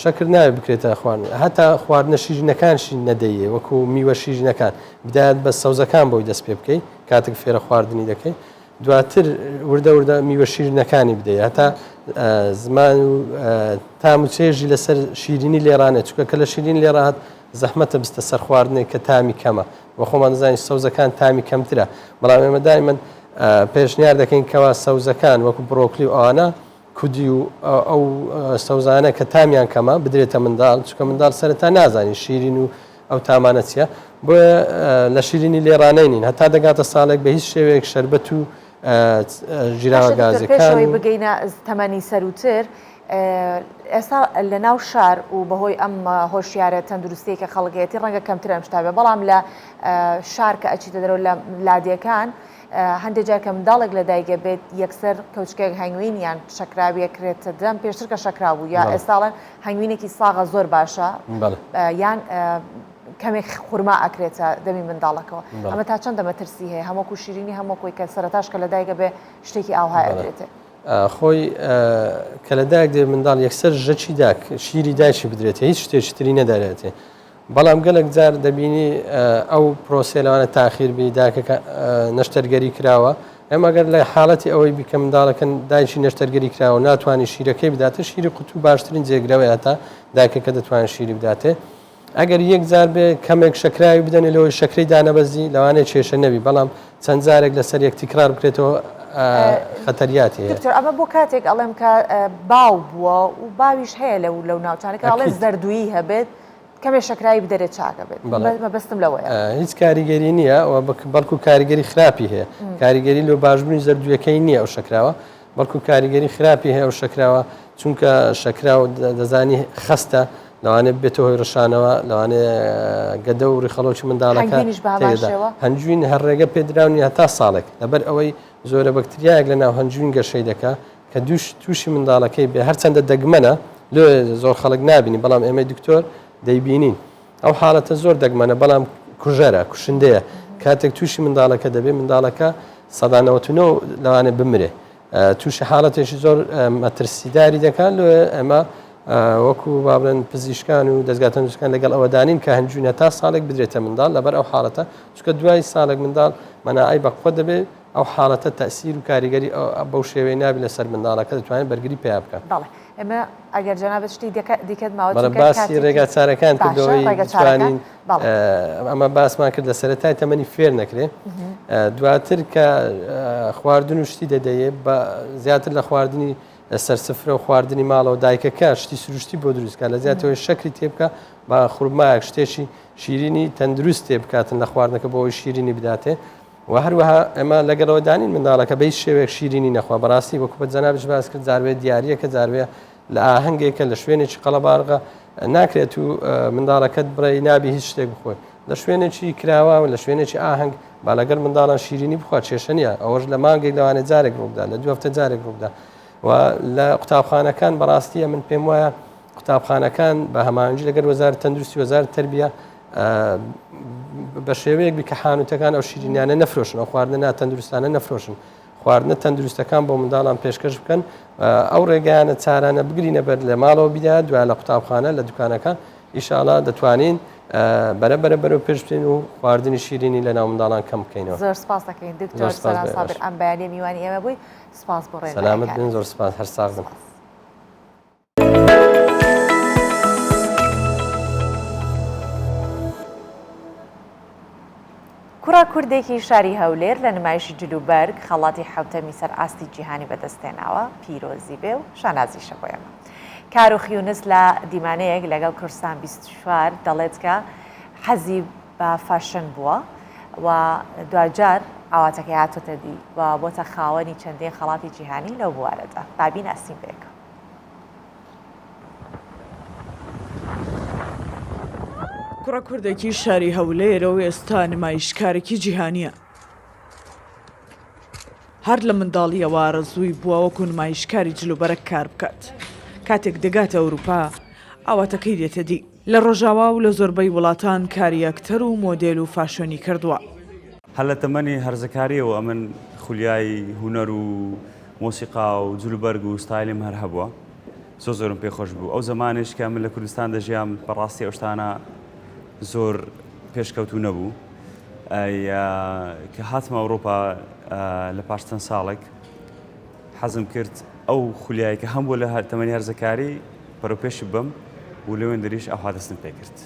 شەکر ناوێت بکرێتە خواردن هەتا خواردنە شیرینەکانشی نەدەیێ وەکو میوە شیرینەکان بدایەت بە سەوزەکان بۆی دەست پێ بکەی کاتێک فێرە خواردنی دەکەی دواتر وردە وردە میوە شیرینەکانی بدەیت هەتا زمان و تام و چێژی لەسەر شیرینی لێرانێت چونکە کە لە شیرین لێڕات زەحمەتە بستە سەر خواردنێک کە تامی کەمە و خۆمان دەزانین سەوزەکان تامی کەمترە بەڵام ئێمە دایمەن پێشنیار دەکەین کەوا سەوزەکان وەکو بڕۆکلی و ئەوانە کودی و ئەو سەوزانە کە تامیان کەمە بدرێتە منداڵ چونکە منداڵ سەرەتا نازانی شیرین و ئەو تامانە چییە بۆیە لە شیرینی لێڕانەینین هەتا دەگاتە ساڵێک بە هیچ شێوەیەک شەربەت و ژیراوە گازەکان
بگەینە تەمەنی سەروتر ئێستا لە ناو شار و بەهۆی ئەم هۆشیارە تەندروستیە کە خەڵکەتی ڕەنگە کەمتر ئەم شتابێ بەڵام لە شار کە ئەچیتە دەرەوە لە لادێکان هەندێک جار کە منداڵێک لە دایکە بێت یەکسەر کەوچکێک هەنگوین یان شەکراویە کرێتە دەم پێشتر کە شەکراو بوو یا ئێستاڵێن هەنگوینێکی ساغە زۆر باشە یان کەمێک خورما ئەکرێتە دەمی منداڵەکەوە ئەمە تا چەندە مەترسی هەیە هەموو شیرینی هەموو کۆی کە سەرتاش کە لە دایکە بێ شتێکی ئاوهای ئەدرێتێ.
خۆی کە لە دایک دێ منداڵ یەکسەر ژەکی داک شیری دایکی بدرێتێ هیچ شتێکی تری نەدەرێتێ بەڵام گەلک جار دەبینی ئەو پرۆسەیە لەوانە تاخیر بی داکەکە نەشتەرگەری کراوە ئەمە گەر لە حاڵەتی ئەوەی بی کە منداڵەکە دایکی نەشتەرگەری کراوە و ناتوانانی شیرەکەی بداتێ شیری قوتوو باشترین جێگرەوەیە تا دایکەکە دەتوانێت شیری بداتێ ئەگەر یەک جار بێ کەمێک شەکراوی بدەنێ لەوەی شەکرەی دانەبەزی لەوانەیە کێشە نەبی بەڵام چەند جارێک لەسەر یەک تیکرار بکرێتەوە خەتەریاتی هەیە.
دکتۆر ئەمە بۆ کاتێک ئەڵێم کە باو بووە و باویش هەیە لەو لەو ناوچانە کە ئەڵێن زەردوویی هەبێت کەمێ شەکراوی بدەرێ چاکە بێت مەبەستم لەوەیە.
هیچ کاریگەری نییە و بەڵکو کاریگەری خراپی هەیە کاریگەری لۆ باشبوونی زەردوویەکەی نییە ئەو شەکراوە بەڵکو کاریگەری خراپی هەیە ئەو شەکراوە چونکە شەکراو دەزانی خەستە لەوانەیە ببێتە هۆی ڕشانەوە لەوانەیە گەدە و ڕیخەڵۆکی منداڵەکە
هەنگوینیش بە هەمان
تێدا
شێوە؟
هەنجوین هەر ڕێگە پێدراو نییە هەتا ساڵێک لەبەر ئەوەی زۆرە بەکتریایەک لە ناو هەنجوین گەشەی دەکا کە دوش تووشی منداڵەکەی بێ هەرچەندە دەگمەنە لۆ زۆر خەڵک نابینی بەڵام ئێمەی دکتۆر دەیبینین ئەو حاڵەتە زۆر دەگمەنە بەڵام کوژەرە، کوشندەیە، کاتێک تووشی منداڵەکە دەبێت منداڵەکە 99% لەوانەیە بمرێ تووشی حاڵەتێکی زۆر مەترسیداری دەکات لۆیە ئێمە وەکو با بڵێن پزیشکان و دەزگا تەندروستەکان لەگەڵ ئەوەدانین کە هەنجوین هەتا ساڵێک بدرێتە منداڵ لەبەر ئەو حاڵەتە چونکە دوای ساڵێک منداڵ مەناعەی بەقوەت دەبێت ئەو حاڵەتە تەسیر و کاریگەری بەو شێوەیە نابێت لەسەر منداڵەکە دەتوانێت بەرگری پیا بکات.
بەڵێ ئێمە ئەگەر جەنابت شتی دیکەت ماوە
بەڵێ
چونکە
باسی
کاتێکی
ڕێگا چارەکان
باشە
کردەوەی
ڕێگە چارەکان
بتوانین
بەڵێ
ئەمە باسمان کرد لە سەرەتای تەمەنی فێر نەکرێ دواتر کە خواردن و شتی دەدەیێ بە زیاتر لە خواردنی سەر سفرە و خواردنی ماڵەوە دایکەکە شتی سروشتی بۆ دروستکە لە زیاتەوەی شەکری تێ بکە بە خورمایەک شتێکی شیرینی تەندروست تێ بکاتن لە خواردنەکە بۆ ئەوەی شیرینی بداتێ و هەروەها ئێمە لەگەڵەوە دانین منداڵەکە بە هیچ شێوەیەک شیرینی نەخوا بەڕاستی وەکو بە جەنابیش باس کرد جاروێ دیاریەکە جاروێ لە ئاهەنگێکە لە شوێنێکی قەڵەبارغە ناکرێت و منداڵەکەت بڵێ نابی هیچ شتێک بخۆی لە شوێنێکی کراوە و لە شوێنێکی ئاهەنگ با لەگەڵ منداڵان شیرینی بخوا کێشە نییە ئەوەش لە مانگێک لەوانێ جارێک ڕووبدا لە دوو هەفتە جارێک ڕووبدا و لە قوتابخانەکان بەڕاستیە من پێم وایە قوتابخانەکان بە هەماهەنگی لەگەر وەزارەت تەندروستی وەزارەت تەربیە بە شێوەیەک بی کە حانوتەکان ئەو شیرینیانە نەفرۆشن ئەو خواردنە ناتەندروستانە نەفرۆشن خواردنە تەندروستەکان بۆ منداڵان پێشکەش بکەن ئەو ڕێگایانە چارانە بگرینە بەر لە ماڵەوە بیدا دوای لە قوتابخانە لە دوکانەکان ئیشاڵا دەتوانین بەرە بەرە بەرەو پێش بچین و خواردنی شیرینی لە ناو منداڵان کەم بکەینەوە
زۆر سپاس دەکەین دکتۆر سۆران سابر ئەم بەیانیە میوانی ئێمە بووی سپاس بۆ
ڕێنماییەکانت. سەلامەت بن زۆر سپاس هەر ساغ بن.
کوڕە کوردێکی شاری هەولێر لە نمایشی جلوبەرگ خەڵاتی حەوتەمی سەر ئاستی جیهانی بەدەستهێناوە، پیرۆزی بێ و شانازیشە بۆ ئێمە. کاروخ یونس لە دیمانەیەک لەگەڵ کوردستان 24 دەڵێت کە حەزی بە فاشن بووە و دواجار ئاواتەکەی هاتۆتە دی و بۆتە خاوەنی چەندین خەڵاتی جیهانی لەو بوارەدا. با بیناسین بەیەکەوە.
کوڕە کوردێکی شاری هەولێرە و ئێستا نمایشکارێکی جیهانییە. هەر لە منداڵییەوە ئارەزووی بووە وەکو نمایشکاری جلوبەرگ کار بکات. کاتێک دەگاتە ئەوروپا، ئاواتەکەی دێتە دی. لە ڕۆژاوا و لە زۆربەی وڵاتان کاری ئەکتەر و مۆدێل و فاشۆنی کردووە.
هەر لە تەمەنی هەرزەکارییەوە ئەمن خولیای هونەر و مۆسیقا و جلوبەرگ و ستایلم هەر هەبووە. زۆر زۆرم پێ خۆش بوو. ئەو زەمانەیش کە من لە کوردستان دەژیام بە ڕاستی ئەو شتانە زۆر پێشکەوتوو نەبوو. کە هاتمە ئەوروپا لە پاش چەند ساڵێک حەزم کرد ئەو خولیای کە هەمبوو لە تەمەنی هەرزەکاری بەرەوپێشی ببەم و لەوێندەریش ئەوها دەستم پێ کرد.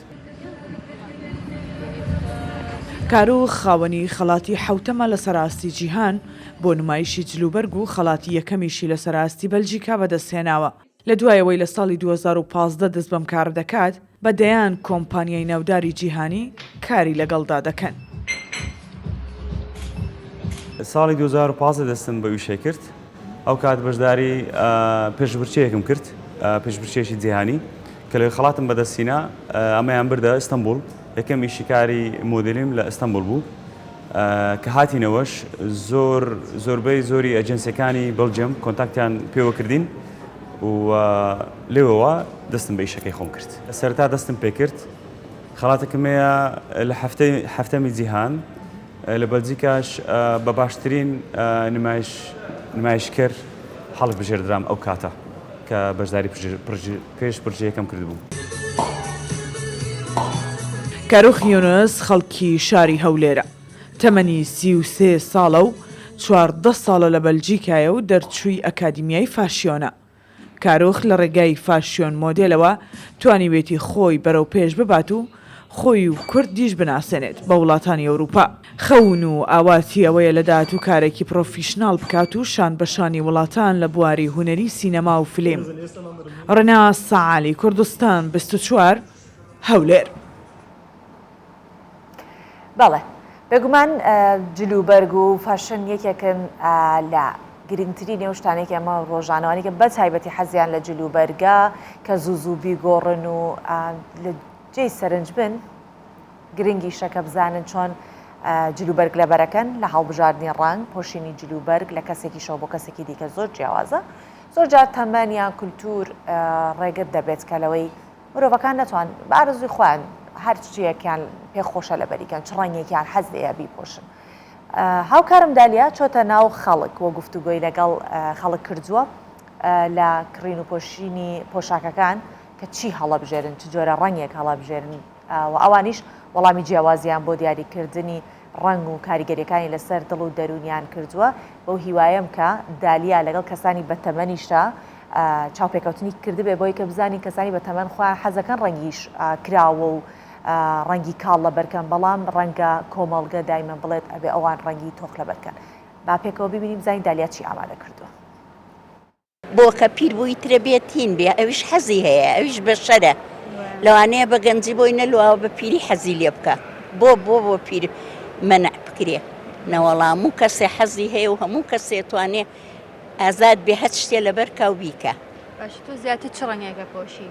کاروخ خاوەنی خەڵاتی حەوتەمە لەسەر ئاستی جیهان بۆ نمایشی جلوبەرگ و خەڵاتی یەکەمیشی لەسەر ئاستی بەلجیکا بەدەستهێناوە. لە دوای ئەوەی لە ساڵی 2015 دەست بەم کارە دەکات، بە دەیان کۆمپانیای ناوداری جیهانی کاری لەگەڵدا دەکەن.
ساڵی 2015 دەستم بە ئیشێ کرد، ئەو کات بەشداری پێشبرکێیەکم کرد، پێشبرکێیەکی جیهانی کە لەوێ خەڵاتم بەدەستهینا، ئەمەیان بردە ئیستەنبوڵ، یەکەم ئیشی کاری مۆدێلیم لە ئیستەنبوڵ بوو. کە هاتینەوەش زۆر زۆربەی زۆری ئەجنسیەکانی بەلجیەم کۆنتاکتیان پێوە کردین و لێوەوە دەستم بە ئیشەکەی خۆم کرد. سەرەتا دەستم پێکرد خەڵاتەکەم هەیە لە هەفتەی هەفتەمی جیهان لە بەلجیکاش بە باشترین نمایش نمایشکەر. هەڵبژێردرام ئەو کاتە کە بەشداری پێشبڕکێیەکەم کردبوو.
کارۆخ یونس خەڵکی شاری هەولێرە، تەمەنی 33 ساڵە و 14 ساڵە لە بەلجیکایە و دەرچووی ئەکادیمیای فاشیۆنە. کارۆخ لە ڕێگای فاشیۆن مۆدێلەوە توانیوێتی خۆی بەرەو پێش ببات و خۆی و کوردیش بناسێنێت بە وڵاتانی ئەوروپا. خەون و ئاواتی ئەوەیە لە داهاتوو کارێکی پڕۆفیشناڵ بکات و شان بە شانی وڵاتان لە بواری هونەری سینەما و فلیم. ڕێناس عەلی، کوردستان 24، هەولێر.
بەڵێ بێگومان جلوبەرگ و فاشن یەکێکن لە گرنگترین ئەو شتانەی کە ئێمە ڕۆژانەوانی کە بە تایبەتی حەزیان لە جلوبەرگە کە زوو زوو بیگۆڕن و لە جێی سەرنج بن گرنگیشە کە بزانن چۆن جلوبەرگ لەبەرەکەن لە هەڵبژاردنی ڕەنگ پۆشینی جلوبەرگ لە کەسێکیشەوە بۆ کەسێکی دیکە زۆر جیاوازە زۆر جار تەمەن یان کولتور ڕێگر دەبێت کە لەوەی مرۆڤەکان نەتوان بە ئارەزووی خۆیان هەر چیەکیان پێ خۆشە لەبەری کەن چ ڕەنگێکیان حەز لێیە بیپۆشن. هاوکارم دالیا چۆتە ناو خەڵک و گفتوگۆی لەگەڵ خەڵک کردووە لە کڕین و پۆشینی پۆشاکەکان کە چی هەڵەبژێرن چ جۆرە ڕەنگێک هەڵەبژێرن و ئەوانیش وەڵامی جیاوازیان بۆ دیاریکردنی ڕەنگ و کاریگەریەکانی لەسەر دڵ و دەروونیان کردووە، بەو هیوایەم کە دالیا لەگەڵ کەسانی بەتەمەنیشدا چاوپێکەوتنی کردبێ بۆی کە بزانین کەسانی بەتەمەن خۆیان حەزەکەن ڕەنگیش کراوە و ڕەنگی کاڵ لەبەرکەن بەڵام ڕەنگە کۆمەڵگە دایمە بڵێت ئەبێ ئەوان ڕەنگی تۆخ لەبەرکەن با پێکەوە ببینیم بزانین دالیا چی ئامادە کردووە.
بۆ کە پیر بووی ترە بێ تین بێ ئەویش حەزی هەیە ئەویش بەشەرە لەوانەیە بە گەنجی بۆی نەلواوە بە پیری حەزی لێ بکە بۆ بۆ بۆ پیر مەنع بکرێ نەوەڵا هەموو کەسێ حەزی هەیە و هەموو کەسێ توانێ ئازاد بێ هەچ شتێ لەبەر کا و بیکا.
باشە تۆ زیاتر چ ڕەنگێک ئەپۆشی؟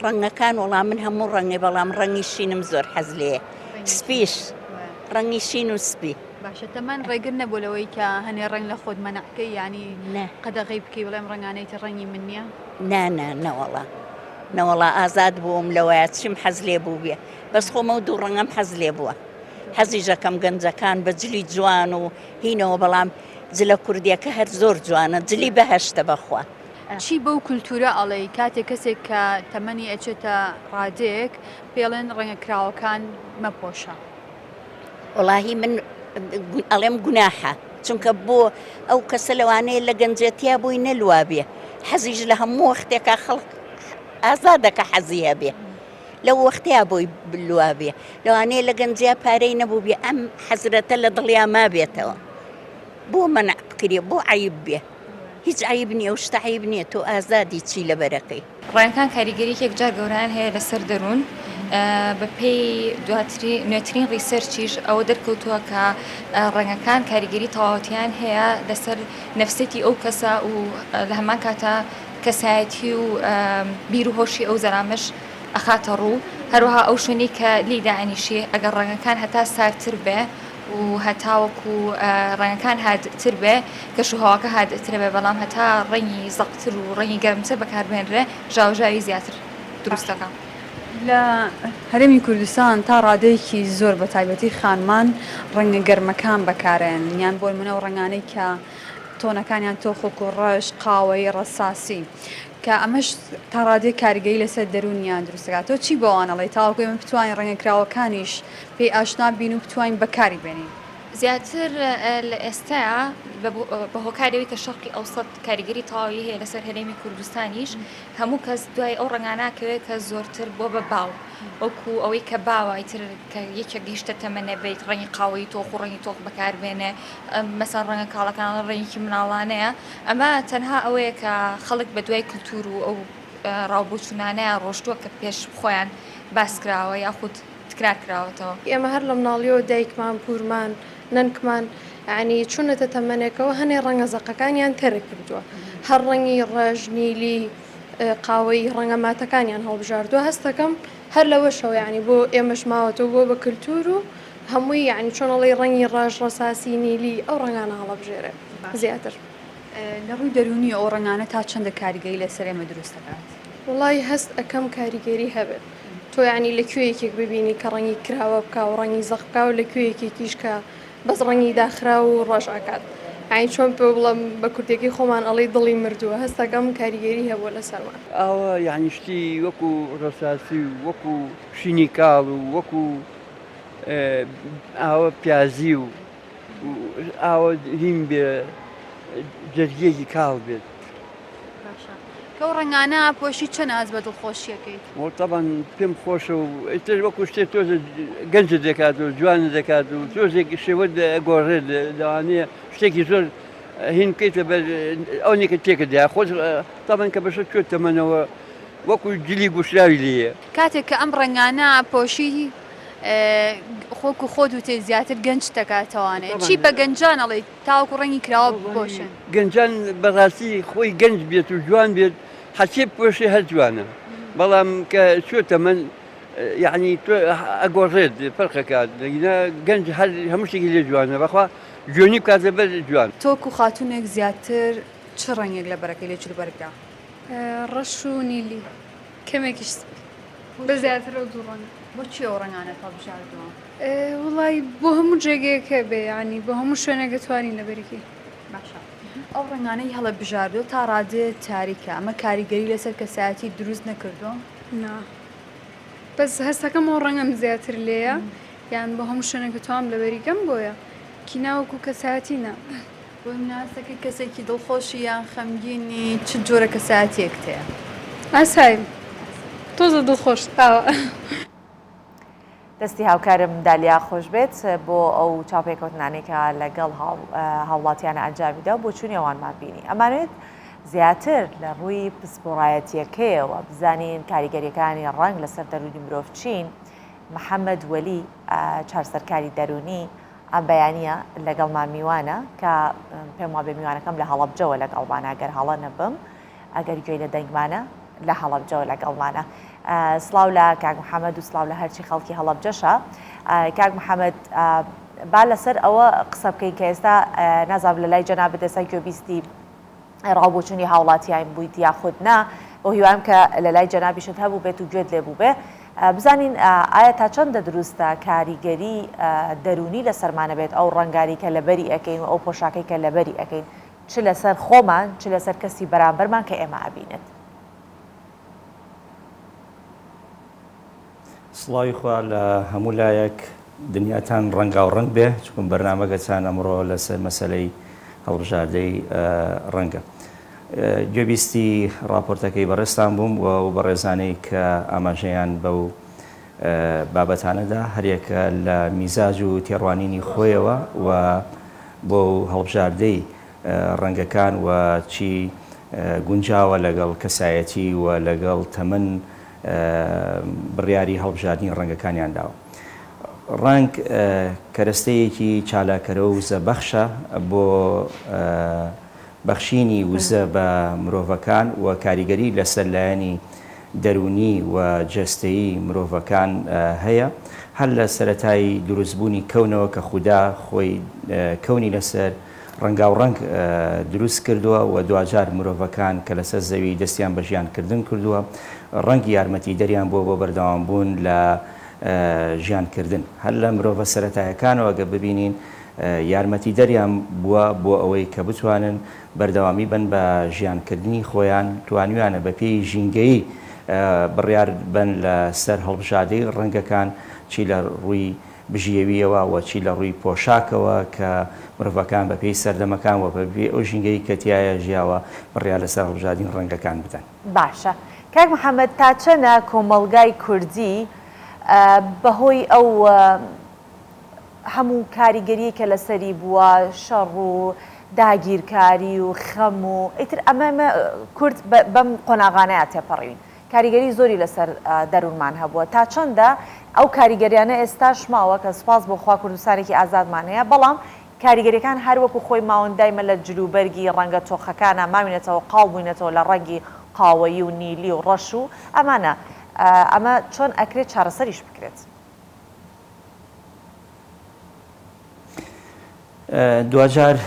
ڕەنگەکان وەڵا من هەموو ڕەنگێ بەڵام ڕەنگی شینم زۆر حەز لێیە سپیش ڕەنگی شین و سپی.
باشە تەمەن ڕێگر نەبووە لەوەی کە هەنێ ڕەنگ لە خۆت مەنع بکەی یانی قەدەغەی بکەی بڵێ ئەم ڕەنگانەی تر ڕەنگی من نییە؟
نا نا نەوەڵا نەوەڵا ئازاد بووم لەوەیا چیم حەز لێ بووبێ بەس خۆم ئەو دوو ڕەنگەم حەز لێ بووە حەزیش ئەکەم گەنجەکان بە جلی جوان و هینەوە بەڵام جلە کوردیەکە هەر زۆر جوانە جلی بەهەشتە بەخوا.
چی بەو کولتوورە ئەڵێی کاتێک کەسێک کە تەمەنی ئەچێتە ڕادەیەک پێڵێن ڕەنگە کراوەکان مەپۆشە؟
وەڵاهی من ئەڵێم گوناحە چونکە بۆ ئەو کەسە لەوانەیە لە گەنجێتیا بۆی نەلوابێ حەزیش لە هەموو وەختێکا خەڵک ئازادە کە حەزی هەبێ لەو وەختەیا بۆی لوابێ لەوانەیە لە گەنجیا پارەی نەبووبێ ئەم حەزرەتە لە دڵیا مابێتەوە بۆ مەنع بکرێ بۆ عەیب بێ هیچ عەیب نییە و شتە عەیب نییە تۆ ئازادی چی لەبەرەکەی.
ڕەنگەکان کاریگەریی یەکجار گەورەیان هەیە لەسەر دەروون، بەپێی دواترین نوێترین ڕیسێرچیش ئەوە دەرکەوتووە کە ڕەنگەکان کاریگەری تەواوەتیان هەیە لەسەر نەفسیەتی ئەو کەسە و لە هەمان کاتا کەسایەتی و بیر و هۆشی ئەو زەلامەش ئەخاتە ڕوو، هەروەها ئەو شوێنەی کە لێی دائەنیشێ ئەگەر ڕەنگەکان هەتا ساردتر بێ و هەتاوەکو ڕەنگەکان هادئتر بێ کەش و هەواکە هادئترە بێ بەڵام هەتا ڕەنگی زەقتر و ڕەنگی گەرمتر بەکاربهێنرێ ژاوەژاوی زیاتر دروست دەکا.
لە هەرێمی کوردستان تا ڕادەیەکی زۆر بە تایبەتی خانمان ڕەنگە گەرمەکان بەکارئەیەنن یان بۆ نمونە ئەو ڕەنگانەی کە تۆنەکانیان تۆخ وەکو ڕەش، قاوەیی، ڕەساسی کە ئەمەش تا ڕادەیەک کاریگەری لەسەر دەروونیان دروست دەکات تۆ چی بەوان ئەڵێی تاوەکو ئێمە بتوانین ڕەنگە کراوەکانیش پێی ئاشنا بین و بتوانین بەکاری بێنین؟
زیاتر لە ئێستایا بە هۆکاری ئەوەی کە شەرقی ئەوسەت کاریگەری تەواوی هەیە لەسەر هەرێمی کوردستانیش هەموو کەس دوای ئەو ڕەنگانە ئەکەوێت کە زۆرتر بۆ بە باو وەکو ئەوەی کە باوە ئیتر کە یەکێک گەیشتە تەمەنێ بێت ڕەنگی قاوەیی تۆخ و ڕەنگی تۆخ بەکاربێنێ مەسەن ڕەنگە کاڵەکان ڕەنگێکی مناڵانەیە ئەمە تەنها ئەوەیە کە خەڵک بە دوای کلتور و ئەو ڕاوبۆچوونانەیان ڕۆشتووە کە پێش خۆیان باس کراوە یاخود تکرار کراوەتەوە.
ئێمە هەر لە مناڵیەوە دایکمان، پورمان، نەنکمان یانی چونەتە تەمەنێکەوە هەنێ ڕەنگە زەقەکانیان تەرک کردووە هەر ڕەنگی ڕەش، نیلی، قاوەیی ڕەنگە ماتەکانیان هەڵبژاردووە هەستەکەم هەر لەوەشەوە یانی بۆ ئێمەش ماوەتەوە بووە بە کلتور و هەمووی یانی چۆن ئەڵێی ڕەنگی ڕەش، ڕەساسی، نیلی ئەو ڕەنگانە هەڵەبژێرێ زیاتر.
لە ڕووی دەروونیەوە ئەو ڕەنگانە تا چەندە کاریگەری لەسەر ئێمە دروست دەکات؟
وەڵایی هەست ئەکەم کاریگەری هەبێت تۆ یانی لە کوێ یەکێک ببینی کە ڕەنگی کراوە بکا و ڕەنگی زەق بکا و لە کوێ یەکێکیش کە بەس ڕەنگی داخراو و ڕەش ئەکات. یانی چۆن پێ بڵێم بە کوردیەکەی خۆمان ئەڵێی دڵی مردووە هەستەکەم کاریگەری هەبووە لەسەرمان.
ئاوا یانی شتی وەکو ڕەساسی و وەکو شینی کاڵ و وەکو ئاوە پیازی و ئاوە هین بێ جەرگیەکی کاڵ بێت.
باشە کەو ڕەنگانە پۆشی چەند ئاز بە دڵخۆشیەکەیت؟
وە تەبعەن پێم خۆشە و ئیتر وەکو شتێ تۆزێ گەنجت دەکات و جوانت دەکات و تۆزێک شێوەت دەگۆڕێت لەوانەیە شتێکی زۆر هین بکەیتە بەر ئەو نیکە تێکت دا خۆش تەبعەن کە بەشە چۆت تەمەنەوە وەکو جلی گوشراوی لێیە.
کاتێک کە ئەم ڕەنگانە پۆشی خۆکو خۆت وتێ زیاتر گەنج دەکاتەوانێ چی بە گەنجان ئەڵێیت تاوەکو ڕەنگی کراوە بپۆشن؟
گەنجان بەڕاستی خۆی گەنج بێت و جوان بێت هەرچی بپۆشێ هەر جوانە بەڵام کە چوە تەمەن یعنی تۆ ئەگۆڕێت فەرقەکات گەنج هەر هەموو شتێکی لێ جوانە بەخوا جوێنی بکات لەبەر جوان.
تۆکو خاتوونێک زیاتر چ ڕەنگێک لەبەرەکەی لە جلوبەرگدا؟
ڕەش و نیلی کەمێکیش سپی بە زیاتر ئەو دوو ڕەنگە.
بۆچی ئەو ڕەنگانەت هەڵبژاردووە؟
وەڵای بۆ هەموو جێگەیەک هەبێ یانی بۆ هەموو شوێنێک ئەتوانی لەبەری کەی.
باشە ئەو ڕەنگانەی هەڵت بژاردووە تا ڕادەیەک تاریکە ئەمە کاریگەری لەسەر کەسایەتیت دروست نەکردووە؟
نا بەس هەستەکەم ئەو ڕەنگەم زیاتر لێیە یان بۆ هەموو شوێنێک ئەتوام لەبەری کەم بۆیە کینا وەکو کەسایەتی نا.
بۆ نمونە هەستەکەی کەسێکی دڵخۆشی یان خەمگینی چ جۆرە کەسایەتیەکت هەیە؟
ئاساییم تۆزە دڵخۆش ئاوا.
دەستی هاوکارم دالیا خۆش بێت بۆ ئەو چاوپێکەوتنانەی کە لەگەڵ هاوڵاتیانە ئەنجامیدا و بۆچوونی ئەوانمان بینی. ئەمانەوێت زیاتر لە ڕووی پسپۆڕایەتیەکەیەوە بزانین کاریگەریەکانی ڕەنگ لەسەر دەروونی مرۆڤ چین. محەممەد وەلی چارسەرکاری دەروونی ئەم بەیانییە لەگەڵمان میوانە کە پێم وابێ میوانەکەم لە هەڵەبجەوە لەگەڵمانە گەر هەڵە نەبم ئەگەر گوێی لە دەنگمانە لە هەڵەبجەوە لەگەڵمانە سڵاو لە کاک محەممەد و سڵاو لە هەرچی خەڵکی هەڵەبجەشە کاک محەممەد با لەسەر ئەوە قسە بکەین کە ئێستا نازانم لە لای جەنابت ئێستا گوێبیستی ڕاوبۆچوونی هاوڵاتیان بوویت یاخود نا، بەو هیوایەم کە لەلای جەنابیشت هەبووبێت و گوێت لێ بووبێ، بزانین ئایا تا چەندە دروستە کاریگەری دەروونی لەسەرمان هەبێت ئەو ڕەنگانەی کە لەبەری ئەکەین و ئەو پۆشاکەی کە لەبەری ئەکەین چ لەسەر خۆمان چ لەسەر کەسی بەرامبەرمان کە ئێمە ئەبینێت.
سڵاوی خوا لە هەموو لایەک دنیاتان ڕەنگاو ڕەنگ بێ چکم بەرنامەگەچان ئەمڕۆ لەسەر مەسەلەی هەڵبژاردەی ڕەنگە گوێبیستی ڕاپۆرتەکەی بەڕێزتان بووم و ئەو بەڕێزانەی کە ئاماژەیان بەو بابەتانەدا هەریەکە لە میزاج و تێڕوانینی خۆیەوە و بۆ هەڵبژاردەی ڕەنگەکان و چی گونجاوە لەگەڵ کەسایەتی و لەگەڵ تەمەن بڕیاری هەڵبژاردنی ڕەنگەکانیان داوە. ڕەنگ کەرەستەیەکی چالاکەرە و وزەبەخشە بۆ بەخشینی وزە بە مرۆڤەکان و کاریگەری لەسەر لایەنی دەروونی و جەستەیی مرۆڤەکان هەیە. هەر لە سەرەتای دروستبوونی کەونەوە کە خودا خۆی کەونی لەسەر ڕەنگاوڕەنگ دروست کردووە و دواجار مرۆڤەکان کە لەسەر زەوی دەستیان بە ژیان کردن کردووە ڕەنگ یارمەتیدەریان بووە بۆ بەردەوام بوون لە ژیان کردن هەر لە مرۆڤە سەرەتایەکانەوە گەر ببینین یارمەتیدەریان بووە بۆ ئەوەی کە بتوانن بەردەوامی بن بە ژیان کردنی خۆیان توانیویانە بە پێی ژینگەیی بڕیار بەن لە سەر هەڵبژاردەی ڕەنگەکان چی لە ڕووی بژیەوییەوە و چی لە ڕووی پۆشاکەوە کە مرۆڤەکان بە پێی سەردەمەکان و بە پێی ئەو ژینگەی کە تیایا ژیاوە بڕیار لەسەر هەڵبژاردنی ڕەنگەکان بدەن.
باشە کاک محەمەد تا چەنە کۆمەڵگای کوردی بە هۆی ئەو هەموو کاریگەریەی کە لەسەری بووە شەڕ و داگیرکاری و خەم و ئیتر ئەمە کورد بەم قۆناغانەیا تێپەڕیوین کاریگەری زۆری لەسەر دەروونمان هەبووە، تا چەندە ئەو کاریگەریانە ئێستاش ماوە کە سوپاس بۆ خوا کوردستانێکی ئازادمان هەیە، بەڵام کاریگەریەکان هەر وەکو خۆی ماون دایمە لە جلوبەرگی ڕەنگە تۆخەکانا ماوینەتەوە قاڵ بووینەتەوە لە ڕەنگی قاوەیی و نیلی و ڕەش و ئەمانە، ئەمە چۆن ئەکرێت چارەسەریش بکرێت؟
دواجار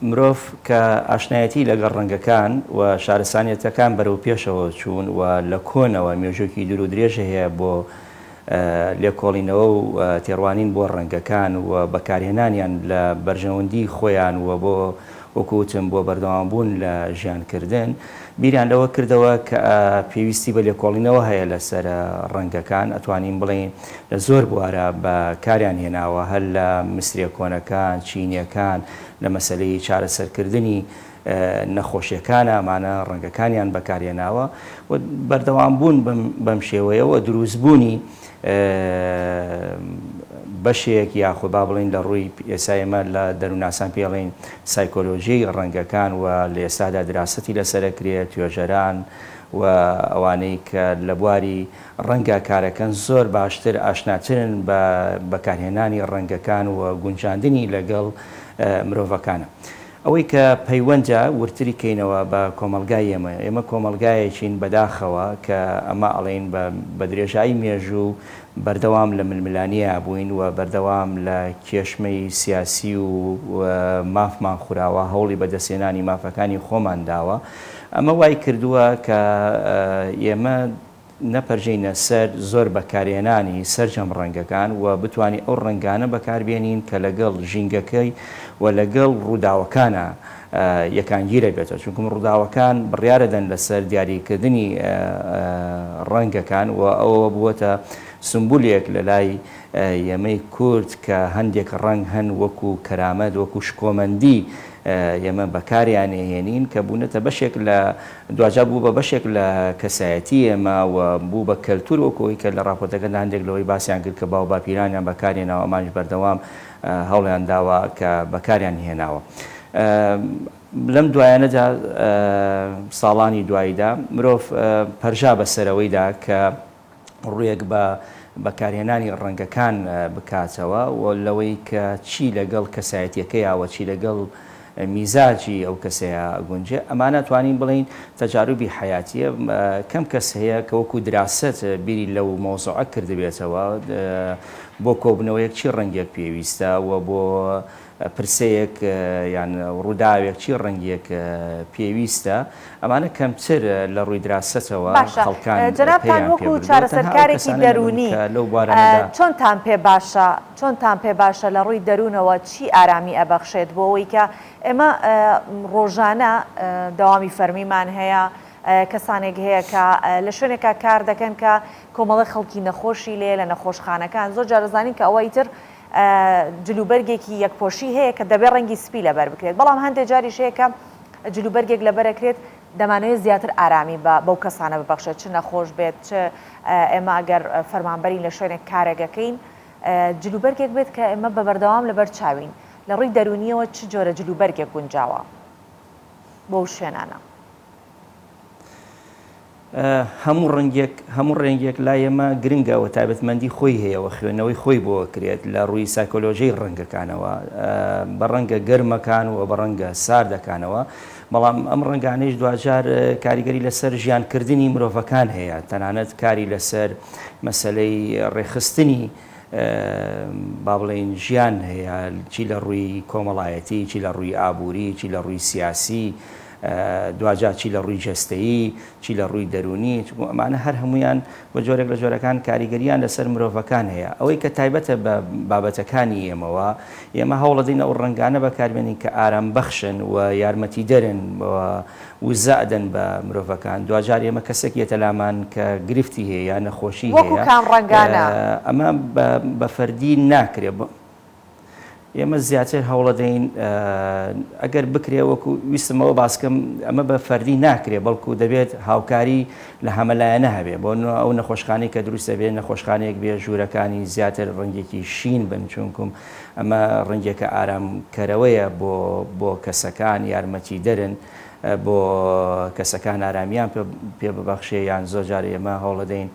مرۆڤ کە ئاشنایەتی لەگەڵ ڕەنگەکان و شارستانیەتەکان بەرەو پێشەوە چوون و لە کۆنەوە مێژووێکی دوور و درێژ هەیە بۆ لێکۆڵینەوە و تێڕوانین بۆ ڕەنگەکان و بەکارهێنانیان لە بەرژەوەندی خۆیان و بۆ وەکو وتم بۆ بەردەوامبوون لە ژیانکردن، بیریان لەوە کردەوە کە پێویستی بە لێکۆڵینەوە هەیە لەسەر ڕەنگەکان، ئەتوانین بڵێین لە زۆر بوارا بە کاریان هێناوە هەر لە میسریە کۆنەکان، چینیەکان لە مەسەلەی چارەسەرکردنی نەخۆشیەکان ئەمانە ڕەنگەکانیان بەکارهێناوە و بەردەوام بوون بەم شێوەیە و دروستبوونی بەشێک یاخود با بڵێین لە ڕووی ئێستا ئێمە لە دەروونناسان پێی ئەڵێین سایکۆلۆژیی ڕەنگەکان و لە ئێستادا دراسەتی لەسەر ئەکرێت، توێژەران و ئەوانەی کە لە بواری ڕەنگا کارەکەن زۆر باشتر ئاشناترن بە بەکارهێنانی ڕەنگەکان و گونجاندنی لەگەڵ مرۆڤەکانە. ئەوەی کە پەیوەندە وردتری کەینەوە بە کۆمەڵگای ئێمە، ئێمە کۆمەڵگایەکین بەداخەوە کە ئەمە ئەڵێین بە بە درێژایی مێژوو بەردەوام لە ململانێیا بووین و بەردەوام لە کێشمەی سیاسی و مافمان خوراوە، هەوڵی بەدەستهێنانی مافەکانی خۆمان داوە. ئەمە وای کردووە کە ئێمە نەپەرژێینە سەر زۆر بەکارهێنانی سەرجەم ڕەنگەکان و بتوانین ئەو ڕەنگانە بەکاربێنین کە لەگەڵ ژینگەکەی و لەگەڵ ڕووداوەکانا یەکانگیرە بێتەوە چونکم ڕووداوەکان بڕیارەدەن لەسەر دیاریکردنی ڕەنگەکان و ئەوە بووەتە سمبولێک لەلای ئێمەی کورد کە هەندێک ڕەنگ هەن وەکو کەرامەت وەکو شکۆمەندی ئێمە بەکاریان ئەهێنین کە بوونەتە بەشێک لە دواجار بوو بە بەشێک لە کەسایەتی ئێمە و بوو بە کەلتور وەکو ئەوەی کە لە ڕاپۆرتەکەدا هەندێک لەوەی باسیان کرد کە باو باپیرانیان بەکارهێناوە ئەمانیش بەردەوام هەوڵیان داوە کە بەکاریان هێناوە. لەم دوایانەدا ساڵانی دواییدا مرۆڤ پەرژا بەسەرەوەیدا کە ڕوویەک بە بەکارهێنانی ڕەنگەکان بکاتەوە و لەوەی کە چی لەگەڵ کەسایەتیەکەیا و چی لەگەڵ میزاجی ئەو کەسەیا ئەگونجێ ئەمانە توانین بڵێین تەجاروبی حەیاتیە کەم کەس هەیە کە وەکو دراسەت بیری لەو مەوزوعە کردبێتەوە بۆ کۆبنەوەیەک چی ڕەنگێک پێویستە و بۆ پرسەیەک یان ڕووداوێک چی ڕەنگێک پێویستە، ئەمانە کەمتر لە ڕووی دراسەتەوە
باشە
خەڵکان
جەنابتان
پەییان پێ
وەکو
بردووە، تەنها ئەو
چارەسەرکارێکی
کەسانە نەبن
دەروونی
کە لەو بوارانەدا.
چۆنتان پێ باشە چۆنتان پێ باشە لە ڕووی دەروونەوە چی ئارامی ئەبەخشێت بۆ ئەوەی کە ئێمە ڕۆژانە دەوامی فەرمیمان هەیە کەسانێک هەیە کە لە شوێنێکا کار دەکەن کە کۆمەڵی خەڵکی نەخۆشی لێیە لە نەخۆشخانەکان زۆر جار دەزانین کە ئەوە ئیتر جلوبەرگێکی یەکپۆشی هەیە کە دەبێت ڕەنگی سپی لەبەر بکرێت، بەڵام هەندێک جاریش هەیە کە جلوبەرگێک لەبەرەکرێت دەمانەوێت زیاتر ئارامی بە بەو کەسانە ببەخشێت چ نەخۆش بێت چ ئێمە ئەگەر فەرمانبەرین لە شوێنێک کارێک ئەکەین جلوبەرگێک بێت کە ئێمە بە بەردەوام لەبەر چاوین لە ڕووی دەروونیەوە چ جۆرە جلوبەرگێک گونجاوە بۆ شوێنانە؟
هەموو ڕەنگێک هەموو ڕەنگێک لای ئێمە گرنگە و تایبەتمەندی خۆی هەیە و خوێندنەوەی خۆی بۆ ئەکرێت لە ڕووی سایکۆلۆژیی ڕەنگەکانەوە بە ڕەنگە گەرمەکان و بە ڕەنگە ساردەکانەوە بەڵام ئەم ڕەنگانەیش دواجار کاریگەری لەسەر ژیانکردنی مرۆڤەکان هەیە تەنانەت کاری لەسەر مەسەلەی ڕێکخستنی با بڵێین ژیان هەیە چی لە ڕووی کۆمەڵایەتی چی لە ڕووی ئابووری چی لە ڕووی سیاسی دواجار چی لە ڕووی جەستەیی، چی لە ڕووی دەروونی، چونکو ئەمانە هەر هەموویان بە جۆرێک لە جۆرەکان کاریگەرییان لەسەر مرۆڤەکان هەیە. ئەوەی کە تایبەتە بە بابەتەکانی ئێمەوە، ئێمە هەوڵەدەین ئەو ڕەنگانە بەکاربێنین کە ئارامبەخشن و یارمەتیدەرن و وزە ئەدەن بە مرۆڤەکان. دواجار ئێمە کەسێک یەتە لامان کە گرفتی هەیە یا نەخۆشی
وەکو
هەیە،
کام ڕەنگانە؟
ئەمە بە فەردی ناکرێ. ئێمە زیاتر هەوڵەدەین ئەگەر بکرێ وەکو ویستم ئەوە باسکەم ئەمە بە فەردی ناکرێ بەڵکو دەبێت هاوکاری لە هەمەلایەنە هەبێ بۆ ئەو نەخۆشخانەی کە دروست دەبێت نەخۆشخانەیەک بێ ژوورەکانی زیاتر ڕەنگێکی شین بن چونکم ئەمە ڕەنگێکە ئارامکەرەوەیە بۆ بۆ کەسەکان یارمەتیدەرن بۆ کەسەکان ئارامیان پێ ببەخشێ یان زۆر جار ئێمە هەوڵەدەین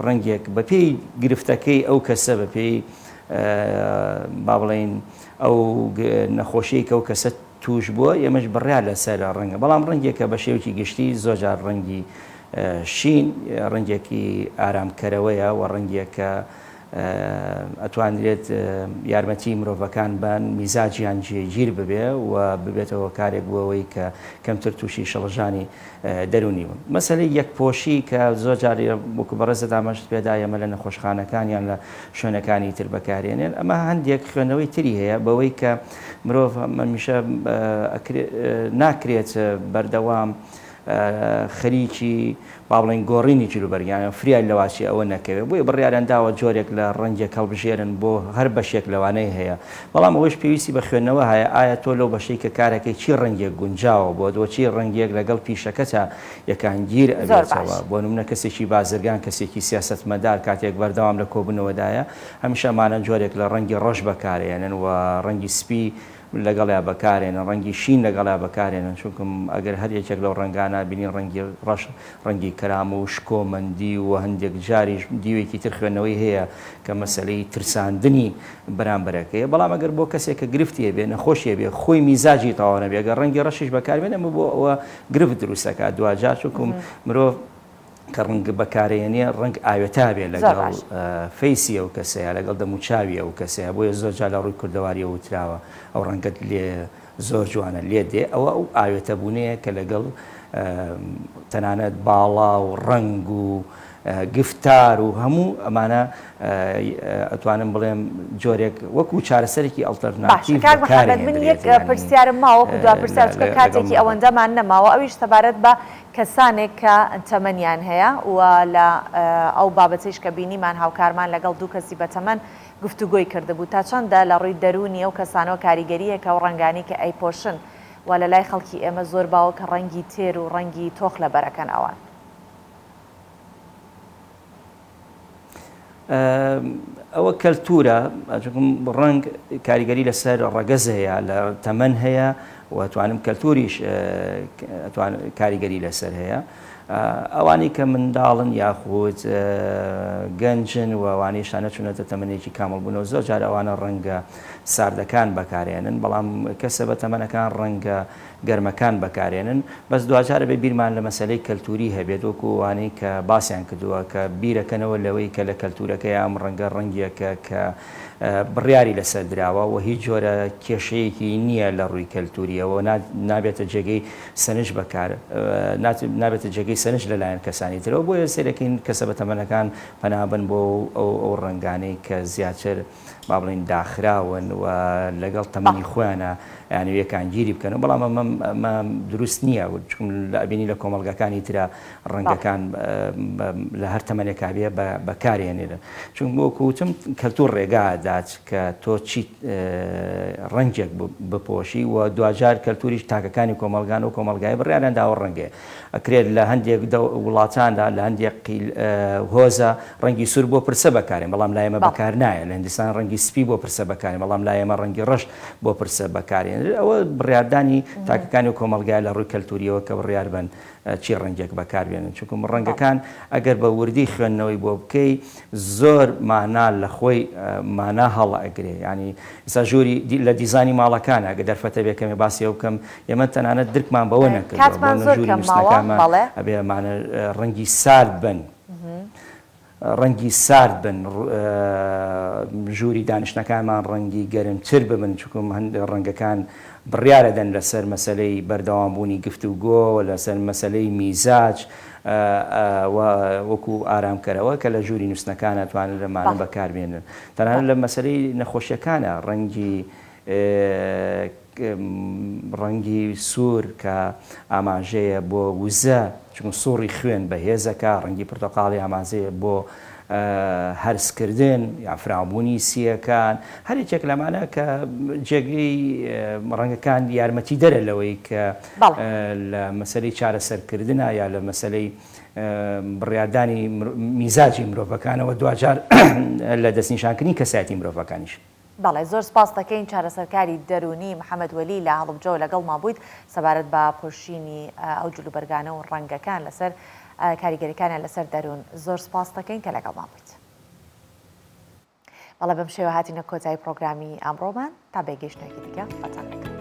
ڕەنگێک بەپێی گرفتەکەی ئەو کەسە بەپێی با بڵێین ئەو نەخۆشیەی کە ئەو کەسە توش بووە ئێمەش بڕیار لەسەر ڕەنگە بەڵام ڕەنگێکە بە شێوەیەکی گشتی زۆرجار ڕەنگی شین ڕەنگێکی ئارامکەرەوەیە و ڕەنگێکە. ئەتوانرێت یارمەتی مرۆڤەکان بەن میزاجیان جێگیر ببێ و ببێتە هۆکارێک بۆ ئەوەی کە کەمتر تووشی شڵەژانی دەروونی بن. مەسەلەی یەکپۆشی کە زۆر جار وەکو بەڕێزت ئاماژەت پێدا ئێمە لە نەخۆشخانەکان یان لە شوێنەکانی تر بەکارێنێن ئەمە هەندێک خوێندنەوەی تری هەیە بەوەی کە مرۆڤ هەمیشە ناکرێت بەردەوام خەریکی با بڵێین گۆڕینی جلوبەرگیان فریای لەواچی ئەوە نەکەوێت بۆیە بڕیاریان داوە جۆرێک لە ڕەنگێک هەڵبژێرن بۆ هەر بەشێک لەوانەی هەیە بەڵام ئەوەیش پێویستی بە خوێندنەوە هەیە ئایا تۆ لەو بەشەی کە کارەکەی چی ڕەنگێک گونجاوە بۆت وە چی ڕەنگێک لەگەڵ پیشەکەتا یەکانگیر
زۆر باش.
ئەبێتەوە بۆ نمونە کەسێکی بازرگان کەسێکی سیاسەتمەدار کاتێک بەردەوام لە کۆبونەوەدایە هەمیشە ئەمانە جۆرێک لە ڕەنگی ڕەش بەکارئێنن و ڕەنگی سپی لەگەڵیا بەکارێنن ڕەنگی شین لەگەڵیا بەکارێنن چونکم ئەگەر هەر یەکێک لەو ڕەنگانە بینی ڕەنگی ڕەش ڕەنگی کەرامە و شکۆمەندی و هەندێک جاریش دیوێکی تر خوێندنەوەی هەیە کە مەسەلەی ترساندنی بەرامبەرەکەیە بەڵام ئەگەر بۆ کەسێک کە گرفتی هەبێ نەخۆشی هەبێ خۆی میزاجی تەواو نەبێ ئەگەر ڕەنگی ڕەشیش بەکاربێنێ ئەمە بۆ ئەوە گرفت دروست دەکات دواجار چونکم مرۆڤ کە ڕەنگ بەکارەیەنێ ڕەنگ ئاوێتە بێ
زۆر
لەگەڵ
باش.
فەیسی ئەو کەسەیا لەگەڵ دەموچاوی ئەو کەسەیا بۆیە زۆر جار لە ڕووی کوردەواریەوە وتراوە ئەو ڕەنگەت لێ زۆر جوانە لێت دێ ئەوە ئەو ئاوێتە بوونەیە کە لەگەڵ تەنانەت باڵا و ڕەنگ و گفتار و هەموو ئەمانە ئەتوانم بڵێم جۆرێک وەکو چارەسەرێکی
باشە
ئەڵتەرناتیڤ
کاک محەمەد من
بەکارهێندرێت
یەک
یانی
پرسیارم ماوە وەکو دوا پرسیار چونکە
لەگەڵ
کاتێکی
مرۆڤ.
ئەوەندەمان نەماوە ئەویش سەبارەت بە کەسانێک کە تەمەنیان هەیە و لە ئەو بابەتەیش کە بینیمان هاوکارمان لەگەڵ دوو کەسی بەتەمەن گفتوگۆی کردبوو تا چەندە لە ڕووی دەروونی ئەو کەسانەوە کاریگەرییەکە و ڕەنگانەی کە ئەیپۆشن و لە لای خەڵکی ئێمە زۆر باوە کە ڕەنگی تێر و ڕەنگی تۆخ لەبەرەکەن ئەوان.
ئەوە کەلتورە ڕەنگ کاریگەری لەسەر ڕەگەز هەیە لە تەمەن هەیە و توانم کەلتوریش کاریگەری لەسەر هەیە ئەوانەی کە منداڵن یاخود گەنجن و ئەوانەیشتا نەچوونەتە تەمەنێکی کامڵ بوونەوە زۆر جار ئەوانە ڕەنگە ساردەکان بەکارێنن بەڵام کەسە بە تەمەنەکان ڕەنگە گەرمەکان بەکارێنن بەس دواجار ئەبێ بیرمان لە مەسەلەی کەلتوری هەبێت وەکو ئەوانەی کە باسیان کردووە کە بیرەکەنەوە لەوەی کە لە کەلتورەکەیا ئەم ڕەنگە ڕەنگێکە کە بڕیاری لەسەر دراوە و هیچ جۆرە کێشەیەکی نییە لە ڕووی کەلتوریەوە نابێتە جێگەی سەرنج بەکار نابێتە جێگەی سەرنج لەلایەن کەسانی ترەوە بۆیە سەیرەکەین کەسە بەتەمەنەکان پەنا بن بۆ ئەو ئەو ڕەنگانەی کە زیاتر با بڵێین داخراون و لەگەڵ تەمەنی خۆیانە یانەوێ یەکانگیری بکەن و بەڵام ئەمە ئەمە دروست نییە چون لە ئەبینی لە کۆمەڵگاکانی ترا ڕەنگەکان لە هەر تەمەنێکا بێ بەکارێنێرن چون وەکو وتم کەلتور ڕێگا ئەدات کە تۆ چی ڕەنگێک بپۆشی و دواجار کەلتوریش تاکەکانی کۆمەڵگان و کۆمەڵگای بڕیاریان داوە ڕەنگێ ئەکرێت لە هەندێک وڵاتاندا لە هەندێک هۆزە ڕەنگی سوور بۆ پرسە بەکارێن بەڵام لای ئێمە بەکار نایە لە هندستان ڕەنگی سپی بۆ پرسە بەکارێن بەڵام لای ئێمە ڕەنگی ڕەش بۆ پرسە بەکارێنرێت ئەوە بڕیاردانی تاکەکانی و کۆمەڵگایە لە ڕووی کەلتوریەوە کە بڕیار بەن چی ڕەنگێک بەکار بێنن چونکم ڕەنگەکان ئەگەر بە وردی خوێندنەوەی بۆ بکەی زۆر مانا لە خۆی مانا هەڵئەگرێ یانی ئێستا ژووری لە دیزانی ماڵەکان ئەگە دەرفەتە بێ کەمێ باسی ئەو بکەم ئێمە تەنانەت درکمان بەوە نەکردووە بۆ
کاتمان زۆر
ژووری
کەم ماوە
نووستنەکانمان
بەڵێ.
ئەبێ ئەمانە ڕەنگی سارد بن ڕەنگی سارد بن، ژووری دانیشتنەکانمان ڕەنگی گەرمتر ببن، چونکم هەندێک ڕەنگەکان بڕیارەدەن لەسەر مەسەلەی بەردەوامبوونی گفتوگۆ و لەسەر مەسەلەی میزاج و وەکو ئارامکەرەوە کە لە ژووری نووستنەکان ئەتوانن لەمانە بەکاربێنن. تەنانەت لە مەسەلەی نەخۆشیەکانە ڕەنگی ڕەنگی سوور کە ئاماژەیە بۆ وزە، چونکە سوڕی خوێن بەهێزەکا، ڕەنگی پرتەقاڵی ئاماژەیە بۆ هەرسکردن یان فراوانبوونی سییەکان، هەر یەکێک لەمانە کە جێگەی ڕەنگەکان یارمەتیدەرە لەوەی کە لە مەسەلەی چارەسەرکردنا یا لە مەسەلەی بڕیاردانی میزاجی مرۆڤەکانەوە دواجار لە دەستنیشانکردنی کەسایەتی مرۆڤەکانیش.
بەڵێ زۆر سپاست دەکەین چارەسەرکاری دەروونی محەمەد وەلی لە هەڵەبجەوە لەگەڵمان بوویت سەبارەت بە پۆشینی ئەو جلوبەرگانە و ڕەنگەکان لەسەر کاریگەریەکانیان لەسەر دەروون زۆر سپاست دەکەین کە لەگەڵمان بوویت. بەڵێ بەم شێوە هاتینە کۆتایی پرۆگرامی ئەمڕۆمان تا بێگەیشتنێکی دیکە بەتان لەگەڵ.